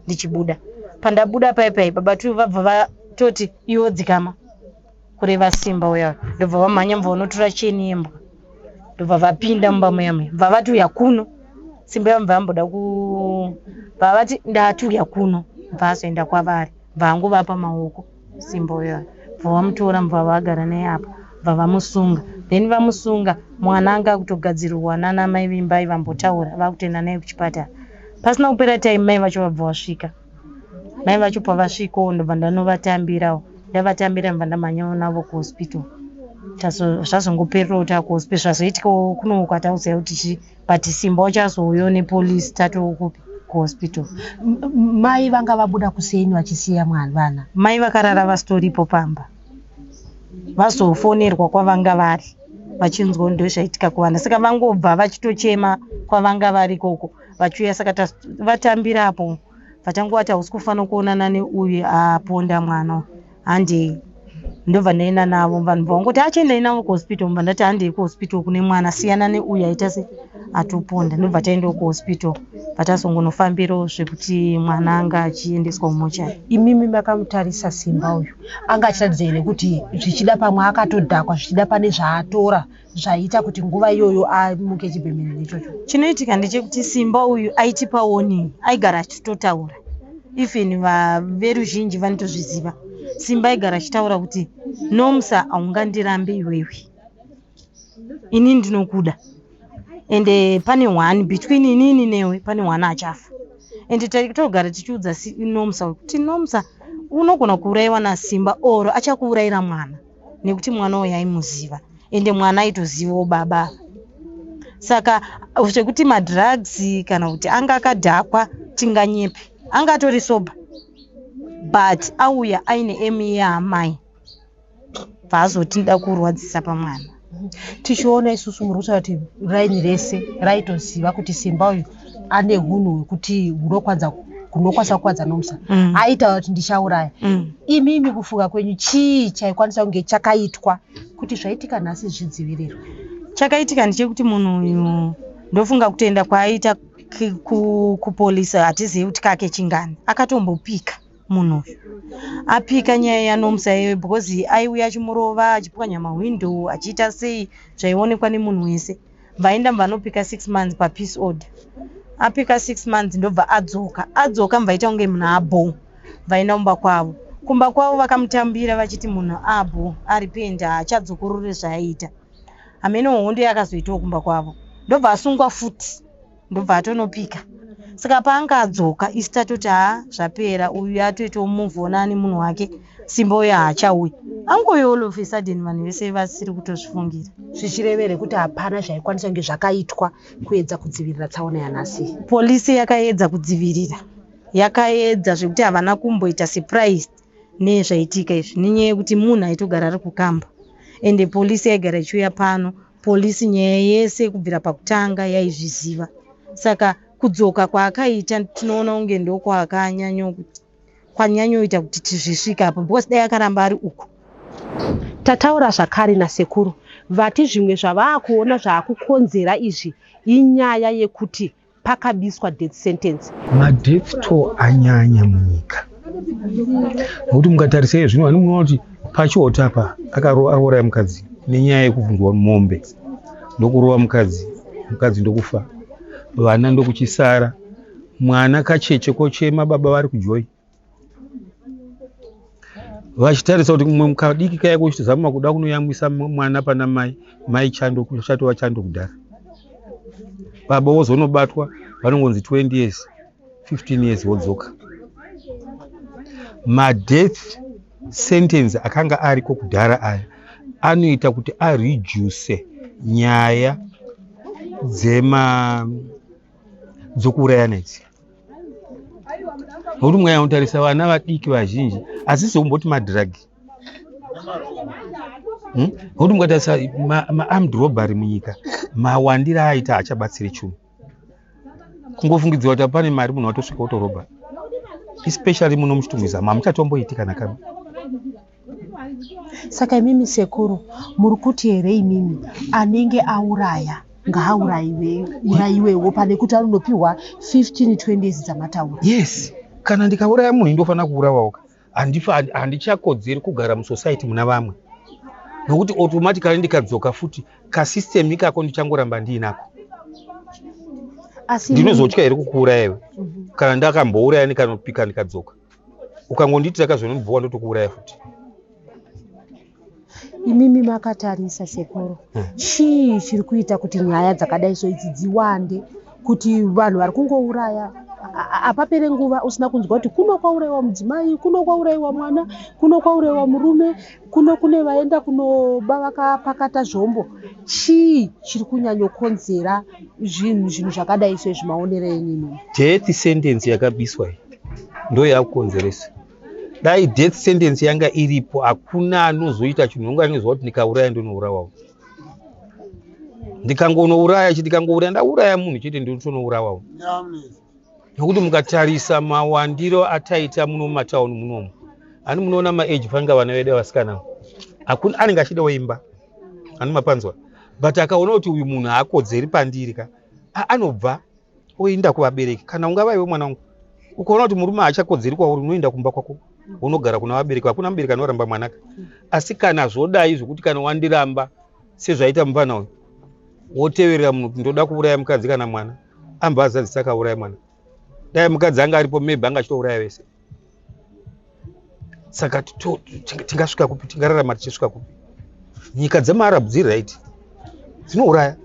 ndichibuda. Pandabuda pai pai, baba tu vabva vatoti, "Iwo dzikama," kureva Simba uya. Ndobva vamhanya, mbva vanotora cheni yembwa, ndobva vapinda mumba muya muya, bva vati, "Uya kuno, Simba." Yambva yamboda ku bva vati, "Ndati uya kuno." Bva azoenda kwavari, bva angovapa maoko Simba uya, bva vamutora, bva vagara naye apa, bva vamusunga. Then vamusunga, mwana anga akutogadzirirwa nana mai Vimbai, vambotaura, vakutoenda naye kuchipatara. Pasina kupera time, mai vacho vabva vasvika. Mai vacho pavasvikawo, ndobva ndanovatambirawo. Ndavatambira, ndobva ndamhanyawo navo kuhospital. Zvazongopererawo takuhospital. Zvazoitikawo kuno kwatauziva kuti chii, but Simba uchazouyawo nepolisi tatoo kupi, kuhospital. Mai vanga vabuda kuseni vachisiya mwana vana? Mai vakarara vasitoripo pamba. Vazofonerwa kwavanga vari vachinzwa ndo zvaitika kuvana, saka vangobva vachitochema kwavanga vari ikoko vachiuya. Saka vatambirapo, vatanguvati, "Hausi kufanira kuonana neuyu aponda mwana, handei." Ndobva ndaenda navo. Vanhu vangoti, "Achiendai navo kuhospital." Mbva ndati, "Handei kuhospital kune mwana, siyana neuyu aita se atoponda." Ndobva taendawo kuhospital, vatazongonofambirawo zvekuti mwana anga achiendeswa kumochari. Imimi makamutarisa Simba uyu, anga achiratidza here kuti zvichida pamwe akatodhakwa, zvichida pane zvaatora zvaita kuti nguva iyoyo amuke chibhembenene ichocho? Chinoitika ndechekuti Simba uyu aitipa warning, aigara achitotaura. Even veruzhinji vanotozviziva, Simba aigara achitaura kuti, "Nomusa, haungandirambi iwewe, ini ndinokuda, ende pane one between inini newe, pane one achafa." Ende taitogara tichiudza Nomusa kuti, "Nomusa, unogona kuurayiwa naSimba or achakuurayira mwana," nekuti mwana uyu aimuziva, ende mwana aitozivawo baba. Saka zvekuti madrugs kana kuti anga akadhakwa, tinganyepe. Anga atori sober, but auya aine aim yaamai, bvaazoti nda kurwadzisa pamwana. Tichiona isusu, muri kutaura kuti raini rese raitoziva kuti Simba uyu ane hunhu hwekuti hunokwanza kunokwanisa kukuvadza Nomsa. Aitaura kuti ndichauraya. Imimi kufunga kwenyu chii chaikwanisa kunge chakaitwa kuti zvaitika nhasi zvidzivirirwe? Chakaitika ndechekuti munhu uyu ndofunga kutoenda kwaaita kupolisi hatizivi kuti kake chingani. Akatombopika munhu uyu. Apika nyaya yaNomsa iyoyo because aiuya achimurova achipwanya mahwindo achiita sei zvaionekwa nemunhu wese. Vaenda vanopika 6 months papeace order. Apika 6 months ndobva adzoka. Adzoka mvaita kunge munhu abho. Vaenda kumba kwavo. Kumba kwavo vakamutambira vachiti munhu abho aripenda haachadzokorore zvaaiita. Hameno hondo yakazoitawo kumba kwavo. Ndobva asungwa futi. Ndobva atonopika. Saka paanga adzoka isu tatoti haa zvapera uyu atoitawo move on ane munhu wake Simba uyo haachauyi. Angouya all of a sudden vanhu vese vasiri kutozvifungira. Zvichirevere kuti hapana zvaikwanisa kunge zvakaitwa kuedza kudzivirira tsaona yanhasi. Polisi yakaedza kudzivirira. Yakaedza zvekuti havana kumboita surprised nezvaitika izvi nenyaya yekuti munhu aitogara ari kukamba. Ende polisi yaigara ichiuya pano. Polisi nyaya yese kubvira pakutanga yaizviziva. Saka kudzoka kwaakaita tinoona kunge ndokwakanyanyoita kuti tizvisvike apo because dai akaramba ari uku. Tataura zvakare nasekuru vati zvimwe zvavaakuona zvaakukonzera izvi inyaya yekuti pakabiswa death sentence. Madeath toll anyanya munyika nokuti mukatarisa iye zvino munoona kuti pachiota apa akauraya mukadzi nenyaya yekubvunzwa mombe ndokurova mukadzi, mukadzi ndokufa, vana ndokuchisara, mwana kacheche kochema baba vari kujoyi. Vachitarisa kuti mumwe kadiki kaya kochitozama kuda kunoyamwisa mwana pana mai, mai chando chatova chando kudhara. Baba vozonobatwa vanongonzi 20 years, 15 years wodzoka. Madeath sentence akanga ariko kudhara aya anoita kuti areduce nyaya dzokuurayana idzi. Nokuti mukanyanya kutarisa vana vadiki vazhinji asi sekumboti madrug. Nokuti mukatarisa maarmed robbery munyika mawandiro aaita haachabatsiri chinhu. Kungofungidzira kuti pane mari munhu watosvika otorobha. Especially muno muChitungwiza hamuchatomboiti kana kamwe. Saka imimi sekuru muri kuti here imimi anenge auraya ngaaurayiwewo pane kuti anonopiwa 15 20 years dzamataura? Yes, kana ndikauraya munhu ndofanira kuurawawo. Handichakodzeri kugara musociety muna vamwe. Nokuti automatically ndikadzoka futi kasystem ikako ndichangoramba ndiinako. Asi ndinozotya here kukuuraya iwe? Kana ndakambouraya ndikanopika ndikadzoka. Ukangondiitira kazvinondibhowa ndotokuuraya futi. Imimi makatarisa sekuru, chii chiri kuita kuti nyaya dzakadai so idzi dziwande, kuti vanhu vari kungouraya apapere nguva usina kunzwa kuti kuno kwaurayiwa mudzimai, kuno kwaurayiwa mwana, kuno kwaurayiwa murume, kuno kune vaenda kunoba vakapakata zvombo. Chii chiri kunyanyokonzera zvinhu zvakadai so izvi maonero enyu imimi? Death sentence yakabiswa iyi ndo yakukonzeresa. Dai death sentence yanga iripo hakuna anozoita chinhu, unonga anozwa kuti ndikauraya ndonourawawo. Ndikangonouraya chete, ndikangouraya ndauraya munhu chete ndotonourawawo. Nokuti mukatarisa mawandiro ataita muno mumatauni munomu, ani munoona maage fanga vana vedu vasikana hakuna anenge achida woimba, ani mapanzwa, but akaona kuti uyu munhu haakodzeri pandiri ka, anobva oenda kuvabereki. Kana ungava iwe mwana wangu ukaona kuti murume haachakodzeri kwauri, unoenda kumba kwako unogara kuna vabereki. Hakuna mubereki anoramba mwanaka. Asi kana zvodai zvokuti kana wandiramba sezvaita mupfana uyu, woteverera munhu kuti ndoda kuuraya mukadzi kana mwana, ambva azadzisa akauraya mwana. Dai mukadzi anga aripo maybe anga achitouraya vese. Saka tingasvika kupi? Tingararama tichisvika kupi? Nyika dzemaArab dziri right, dzinouraya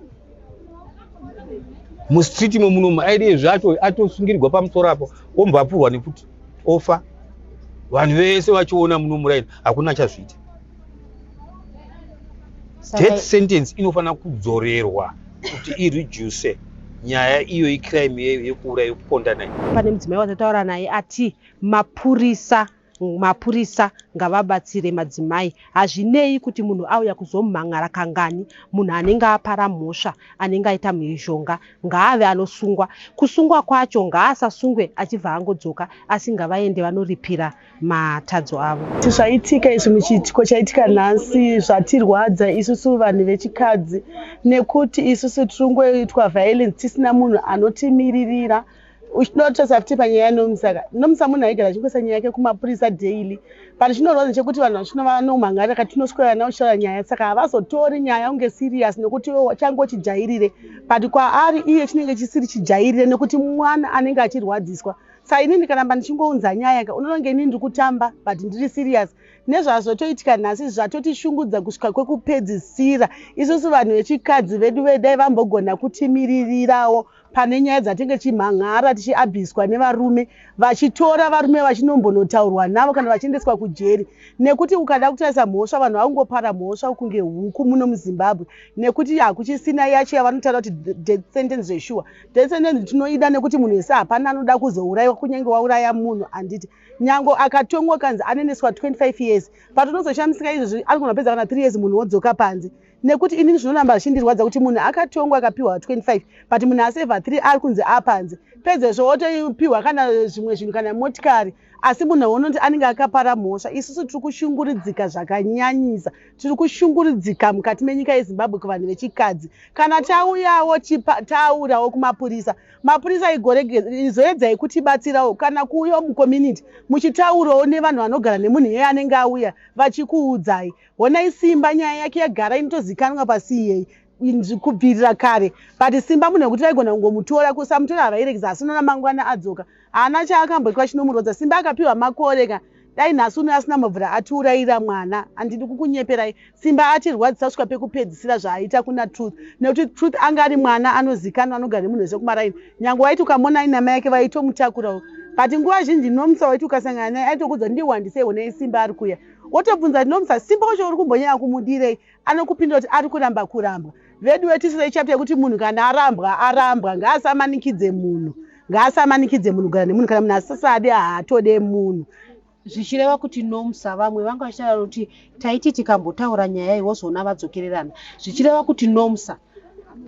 mustreet imo munomu. Aidei zvacho atosungirirwa pamusoro apo, ombva apfurwa nekuti ofa, vanhu vese vachiona muno muraini, hakuna achazviita. Death sentence inofanira kudzorerwa kuti ireduce nyaya iyo icrime yekuuraya yekuponda nayo. Pane mudzimai watataura naye ati mapurisa Mapurisa ngavabatsire madzimai. Hazvinei kuti munhu auya kuzomhan'ara kangani, munhu anenge apara mhosva, anenge aita mhirizhonga ngaave anosungwa. Kusungwa kwacho ngaasasungwe achibva angodzoka, asi ngavaende vanoripira matadzo avo. Zvaitika izvi muchiitiko chaitika nhasi zvatirwadza isusu vanhu vechikadzi nekuti isusu tiri kungoitwa violence tisina munhu anotimiririra. Uchinotarisa futi panyaya yaNomsa ka, Nomsa munhu aigara achingoisa nyaya yake kumapurisa daily but chinorwadza chekuti vanhu vachino vanomhan'arira ka tinoswera navo tichitaura nyaya saka havazotori nyaya kunge serious nekuti iwe change uchijairire but kwaari iye chinenge chisiri chijairire nekuti mwana anenge achirwadziswa. Saka inini ndikaramba ndichingounza nyaya ka unoona kunge inini ndiri kutamba but ndiri serious nezvazotoitika nhasi zvatotishungudza kusvika kwekupedzisira. Isusu vanhu vechikadzi vedu vedai vambogona kutimiririrawo pane nyaya dzatinge tichimhan'ara tichiabhiswa nevarume vachitora varume vachinombonotaurwa navo kana vachiendeswa kujeri nekuti ukada kutarisa mhosva vanhu vakungopara mhosva kunge huku muno muZimbabwe nekuti hakuchisina yacho yavanotaura kuti death sentence zveshuwa. Death sentence tinoida nekuti munhu wese hapana anoda kuzouraiwa kunyange wauraya munhu handiti nyange akatongwa kanzi anoendeswa 25 years but unozoshamisika izvozvi anogona kupedza kana 3 years munhu wodzoka panze nekuti inini zvinoramba zvichindirwadza kuti munhu akatongwa akapiwa 25 but munhu asevha 3 ari kunzi apanze pedzezvo otopiwa kana zvimwe zvinhu kana motikari asi munhu unoti anenge akapara mhosva. Isusu tiri kushunguridzika zvakanyanyisa, tiri kushunguridzika mukati menyika yeZimbabwe kuvanhu vechikadzi. Kana tauyawo taurawo kumapurisa, mapurisa izoedzai kutibatsirawo kana kuuyawo mucommunity muchitaurawo nevanhu vanogara nemunhu iyeye anenge auya vachikuudzai. Honai Simba nyaya yake yagara inotozikanwa paCA kubvirira kare but Simba munhu wekuti vaigona kungomutora kusamutora havairegedza asi unoona mangwana adzoka haana chaakamboitwa chinomurodza. Simba akapiwa makore ka dai nhasi uno asina mabvura atiurayira mwana handidi kukunyeperai Simba atirwadzisa kusvika pekupedzisira zvaaita kuna Truth nekuti Truth anga ari mwana anozikanwa anogara nemunhu wese kumaraini nyange waiti ukamona aina mai yake vaitomutakurawo but nguva zhinji Nomsa waiti ukasangana naye aitokudza ndiwandisei honai Simba ari kuya wotobvunza kuti Nomsa Simba wacho uri kumbonyanya kumudirei anokupindura kuti ari kuramba kurambwa veduwe tisirei chapter yekuti munhu kana arambwa arambwa ngaasamanikidze munhu ngaasamanikidze munhu kugara nemunhu kana munhu asisade haatode munhu. Zvichireva kuti Nomsa vamwe vanga vachitaura kuti taiti tikambotaura nyaya iyi wozoona vadzokererana zvichireva kuti Nomsa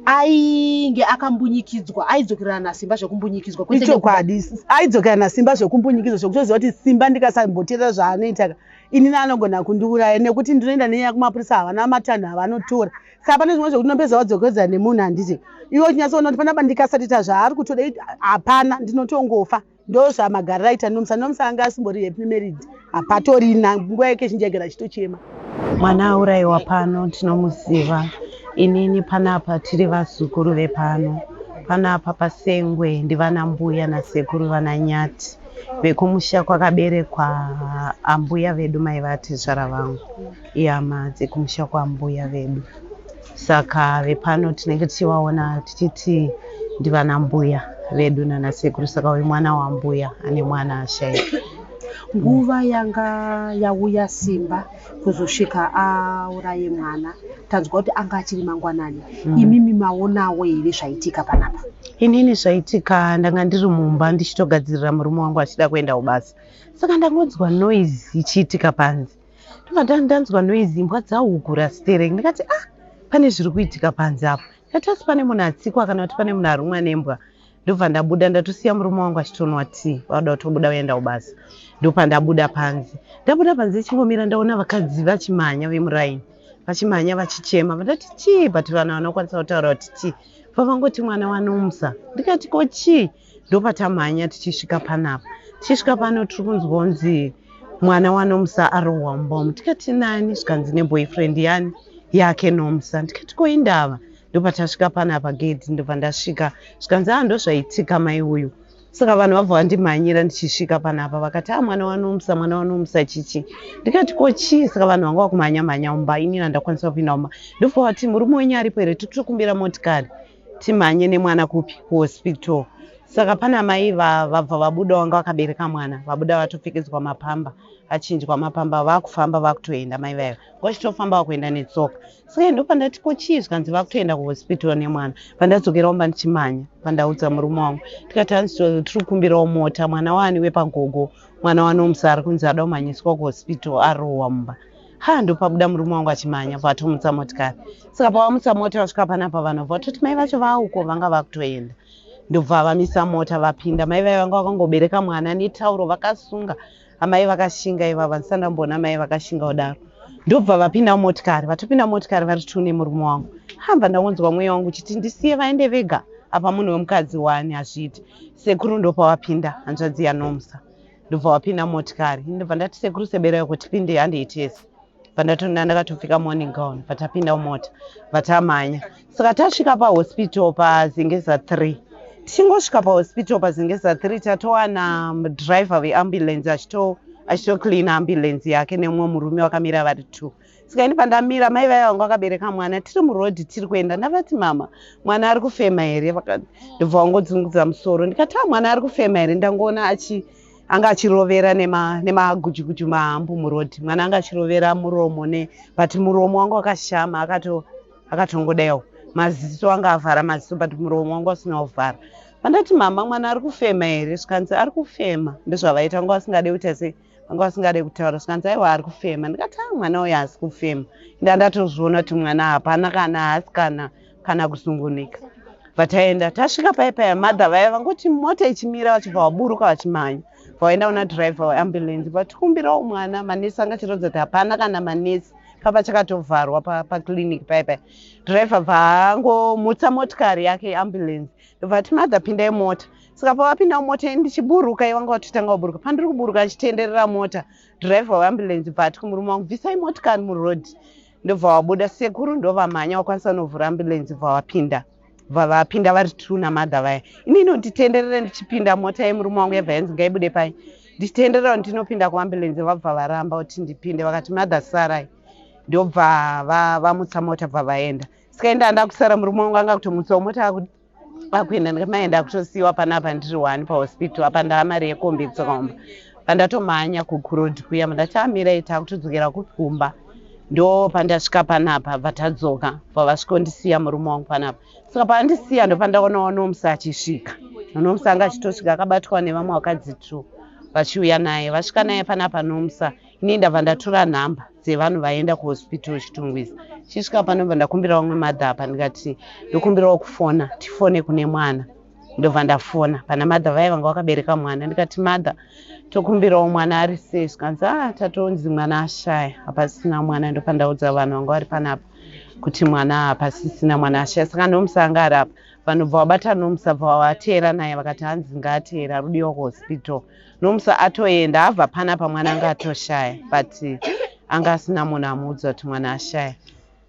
ainge akambunyikidzwa aidzokerana naSimba zvekumbunyikidzwa kwete Ichokwadi aidzokerana naSimba zvekumbunyikidzwa zvekutoziva kuti Simba ndikasamboteerera zvaanoita ka inini anogona kundiuraya nekuti ndinoenda nenyaya kumapurisa havana matanho avanotora saka pane zvimwe zvekuti unopedza wadzokeredza nemunhu handiti iwe uchinyatsoona kuti panapa ndikasatoita zvaari kutoda hapana ndinotongofa ndozvamagariro aita Nomsa. Nomsa anga asimbori happy married hapatorina nguva yake zhinji aigara achitochema. Mwana aurayiwa pano tinomuziva inini panapa tiri vazukuru vepano panapa pasengwe ndivana mbuya nasekuru vana Nyati vekumusha kwakaberekwa ambuya vedu mai vatezvara vangu ihama dzekumusha kwambuya vedu saka vepano tinenge tichivaona tichiti ndivana mbuya vedu nana sekuru saka uyu mwana wambuya ane mwana ashaika. Nguva yanga yauya Simba kuzosvika auraye mwana tanzwa kuti anga achiri mangwanani. Imimi maonawo here zvaitika panapa? Inini zvaitika ndanga ndiri mumba ndichitogadzirira murume wangu achida kuenda kubasa saka ndangonzwa noise ichiitika panze ndobva ndanzwa noise imbwa dzahukura stereki ndikati ah pane zviri kuitika panze apo ndikati asi pane munhu atsikwa kana kuti pane munhu arumwa nembwa ndobva ndabuda ndatosiya murume wangu achitonwa tea vauda kutobuda voenda kubasa ndopandabuda panze ndabuda panze chingomira ndaona vakadzi vachimhanya vemuraini vachimhanya vachichema vandati chii but vanhu vanokwanisa kutaura kuti chii pavangoti mwana waNomsa ndikati ko chii ndopatamhanya tichisvika panapa tichisvika pano tiri kunzwa kunzi mwana waNomsa arohwa mumba umu tikati nani zvikanzi neboyfriend yani yake Nomsa ndikati ko indava ndopatasvika panapa gedhi ndobva ndasvika zvikanzi a ndozvaitika mai uyu saka vanhu vabva vandimhanyira ndichisvika panapa vakati a mwana waNomsa mwana waNomsa chichi ndikati ko chii saka vanhu vanga vakumhanya mhanya mumba inini handakwanisa kupinda mumba ndobva vati murume wenyu aripo here tikutokumbira motikari timhanye nemwana kupi kuhospital. Saka pana mai vabva vabuda vanga vakabereka mwana, vabuda vatopfekedzwa mapamba, achinjwa mapamba vakufamba vakutoenda mai vaya. Vachitofamba vakuenda netsoka. Saka ndopandati ko chii zvikanzi vakutoenda kuhospital nemwana. Pandadzokera kumba ndichimhanya pandaudza murume wangu tikati hanzi tiri kukumbirawo mota mwana waani wepagogo mwana waNomsa ari kunzi ada kumhanyiswa kuhospital arohwa mumba. Ha ndopabuda murume wangu achimhanya vatomutsa motikari. Saka pavamutsa mota vasvika panapa vanhu vatoti mai vacho vauko vanga vakutoenda. Ndobva vamisa mota vapinda mai vaya vanga vakangobereka mwana netauro vakasunga amai vakashinga ivava ndisati ndamboona mai vakashinga kudaro. Ndobva vapinda mumotikari vatopinda mumotikari vari two nemurume wangu. Hamba ndangonzwa mweya wangu uchiti ndisiye vaende vega apa munhu wemukadzi wani hazviiti. Sekuru ndopavapinda hanzvadzi yaNomsa. Ndobva vapinda mumotikari ndobva ndati sekuru seberai uko tipinde handei tese. Pandatonda ndakatopfeka morning gown patapinda mumota vatamhanya. Saka tasvika pahospital paZengeza 3 tichingosvika pahospital paZengeza 3 tatowana driver veambulance achito achitoclean ambulance yake nemumwe murume vakamira vari two. Saka ini pandamira mai vaya vanga vakabereka mwana tiri muroad tiri kuenda ndavati mama mwana ari kufema here ndobva vangodzungudza musoro ndikati ah mwana ari kufema here ndangoona achi anga achirovera nemagujuguju nema mahambu muroad mwana anga achirovera muromo ne but muromo wanga wakashama akato akatongodaiwo maziso anga avhara maziso but muromo wanga usina kuvhara pandati mama mwana ari kufema here zvikanzi ari kufema ndozvavaita vanga vasingade kuita sei vanga vasingade kutaura zvikanzi aiwa ari kufema ndikati a mwana uyu haasi kufema inda ndatozviona kuti mwana hapana kana haasi kana kana kuzungunika vataenda tasvika paye paya mother vaya vangoti mota ichimira vachibva vaburuka vachimhanya vaenda kuna driver weambulance vatikumbirawo mwana manesi anga achiratidza kuti hapana kana manesi papa chakatovharwa paclinic paye paya driver bvaangomutsa motikari yake yeambulance ndobva ati mother pindai mota saka pavapinda mumota ndichiburuka ivanga vatotanga kuburuka pandiri kuburuka achitenderera mota driver weambulance bva ati kumurume wangu bvisai motikari muroad ndobva wabuda sekuru ndovamhanya wakwanisa novhura ambulance bva wapinda bva vapinda vari two namadha vaya ini inonditenderere ndichipinda mota yemurume wangu yabva yanzi ngaibude pai ndichitenderera ndinopinda kuambulance vabva varamba kuti ndipinde vakati madha sarai ndobva vamutsa mota bva vaenda saka inda ndakusara murume wangu anga kutomutsawo mota akuenda ndikamaenda kutosiiwa panapa ndiri one pahospital apa ndaa mari yekombi tsokomba pandatomhanya kukurodi kuya ndati amirai takutodzokera kukumba ndo pandasvika panapa bva tadzoka bva vasvikondisiya murume wangu panapa saka paandisiya ndopandaonawo Nomsa achisvika Nomsa anga achitosvika akabatwa nevamwe vakadzi two vachiuya naye vasvika naye panapa Nomsa ini ndabva ndatora nhamba dzevanhu vaenda kuhospital Chitungwiza chisvika pano bva ndakumbira vamwe madha apa ndikati ndokumbirawo kufona tifone kune mwana ndobva ndafona pana madha vaya vanga vakabereka mwana ndikati madha tokumbirawo mwana ari sei zvikanzi a tatonzi mwana ashaya hapasisina mwana ndopandaudza vanhu vanga vari panapa kuti mwana hapasisina mwana ashaya saka Nomsa anga ari apa vanhu bva vabata Nomsa bva vateera naye vakati hanzi ngaateera arudiwa kuhospital Nomsa atoenda abva panapa mwana anga atoshaya but anga asina munhu amuudza kuti mwana ashaya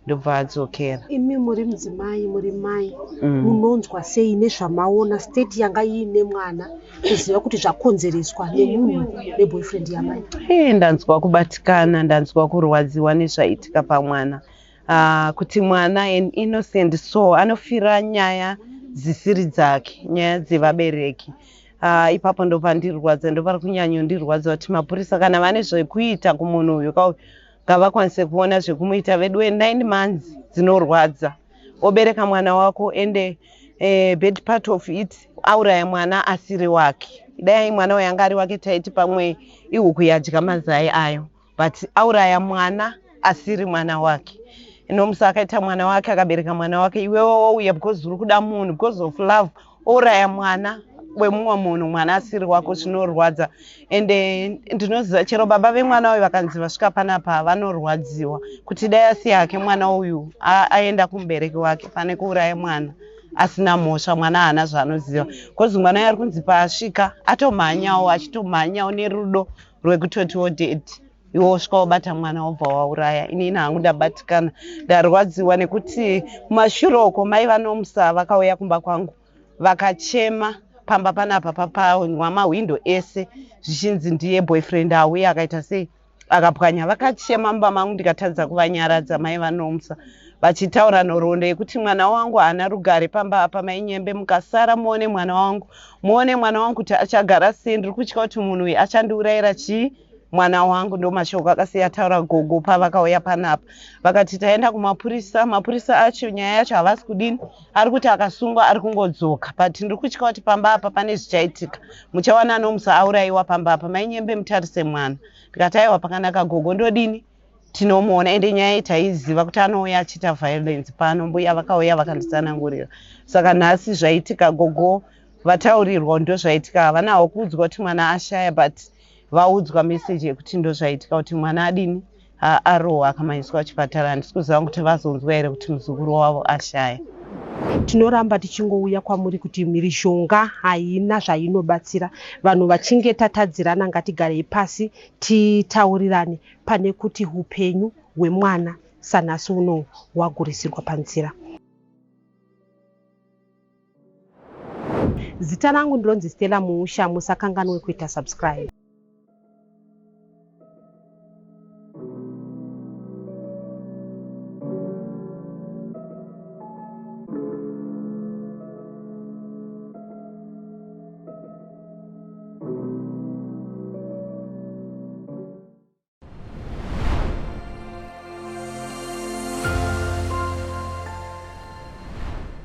ndobva adzokera. Imi muri mudzimai muri mai munonzwa sei nezvamaona state yanga iine mwana kuziva kuti zvakonzereswa nemunhu neboyfriend yamai? Hey, ndanzwa kubatikana ndanzwa kurwadziwa nezvaitika pamwana kuti mwana an innocent soul anofira nyaya dzisiri dzake nyaya dzevabereki ipapo ndopandirwadza ndopari kunyanyondirwadza kuti mapurisa kana vane zvekuita kumunhu uyu kauyu ngavakwanise kuona zvekumuita veduwe 9 months dzinorwadza obereka mwana wako ende bad part of it auraya mwana asiri wake dai mwana uyu anga ari wake taiti pamwe ihuku yadya mazai ayo but auraya mwana asiri mwana wake Nomsa akaita mwana wake akabereka mwana wake iwewe wouya because uri kuda munhu because of love ouraya mwana wemumwe munhu mwana asiri wako zvinorwadza ende ndinoziva chero baba vemwana uyu vakanzi vasvika panapa vanorwadziwa kuti dai asiya hake mwana uyu aenda kumubereki wake pane kuuraya mwana asina mhosva mwana haana zvaanoziva because mwana uyu ari kunzi paasvika atomhanyawo achitomhanyawo nerudo rwekutotiwo daddy iwe wosvika wobata mwana wobva wauraya inini hangu ndabatikana ndarwadziwa nekuti kumashure uko mai vaNomsa vakauya kumba kwangu vakachema pamba panapa papanywa mahwindo ese zvichinzi ndiye boyfriend auya akaita sei akapwanya vakachema mumba mangu ndikatadza kuvanyaradza mai vaNomsa Vachitaura nhoroondo yekuti mwana wangu haana rugare pamba apa mai Nyembe mukasara muone mwana wangu muone mwana wangu kuti achagara sei ndiri kutya kuti munhu uyu achandiurayira chii mwana wangu. Ndomashoko akasiya ataura gogo pavakauya panapa vakati taenda kumapurisa mapurisa acho nyaya yacho havasi kudini ari kuti akasungwa ari kungodzoka but ndiri kutya kuti pamba apa pane zvichaitika muchawana nomusa aurayiwa pamba apa mai Nyembe mutarise mwana ndikati aiwa pakanaka gogo ndodini tinomuona ende nyaya iyi taiziva kuti anouya achiita violence pano mbuya vakauya vakanditsanangurira saka nhasi zvaitika gogo vataurirwa ndozvaitika havanawo kuudzwa kuti mwana ashaya but vaudzwa message yekuti ndozvaitika kuti mwana adini arohwa akamhanyiswa kuchipatara handisi kuziva kuti vazonzwa here kuti muzukuru wavo ashaya. Tinoramba tichingouya kwamuri kuti mhirizhonga haina zvainobatsira. Vanhu vachinge tatadzirana ngatigarei pasi titaurirane pane kuti hupenyu hwemwana sanhasi unowu hwagurisirwa panzira. Zita rangu ndinonzi Stella Muusha, musakanganwe kuita subscribe.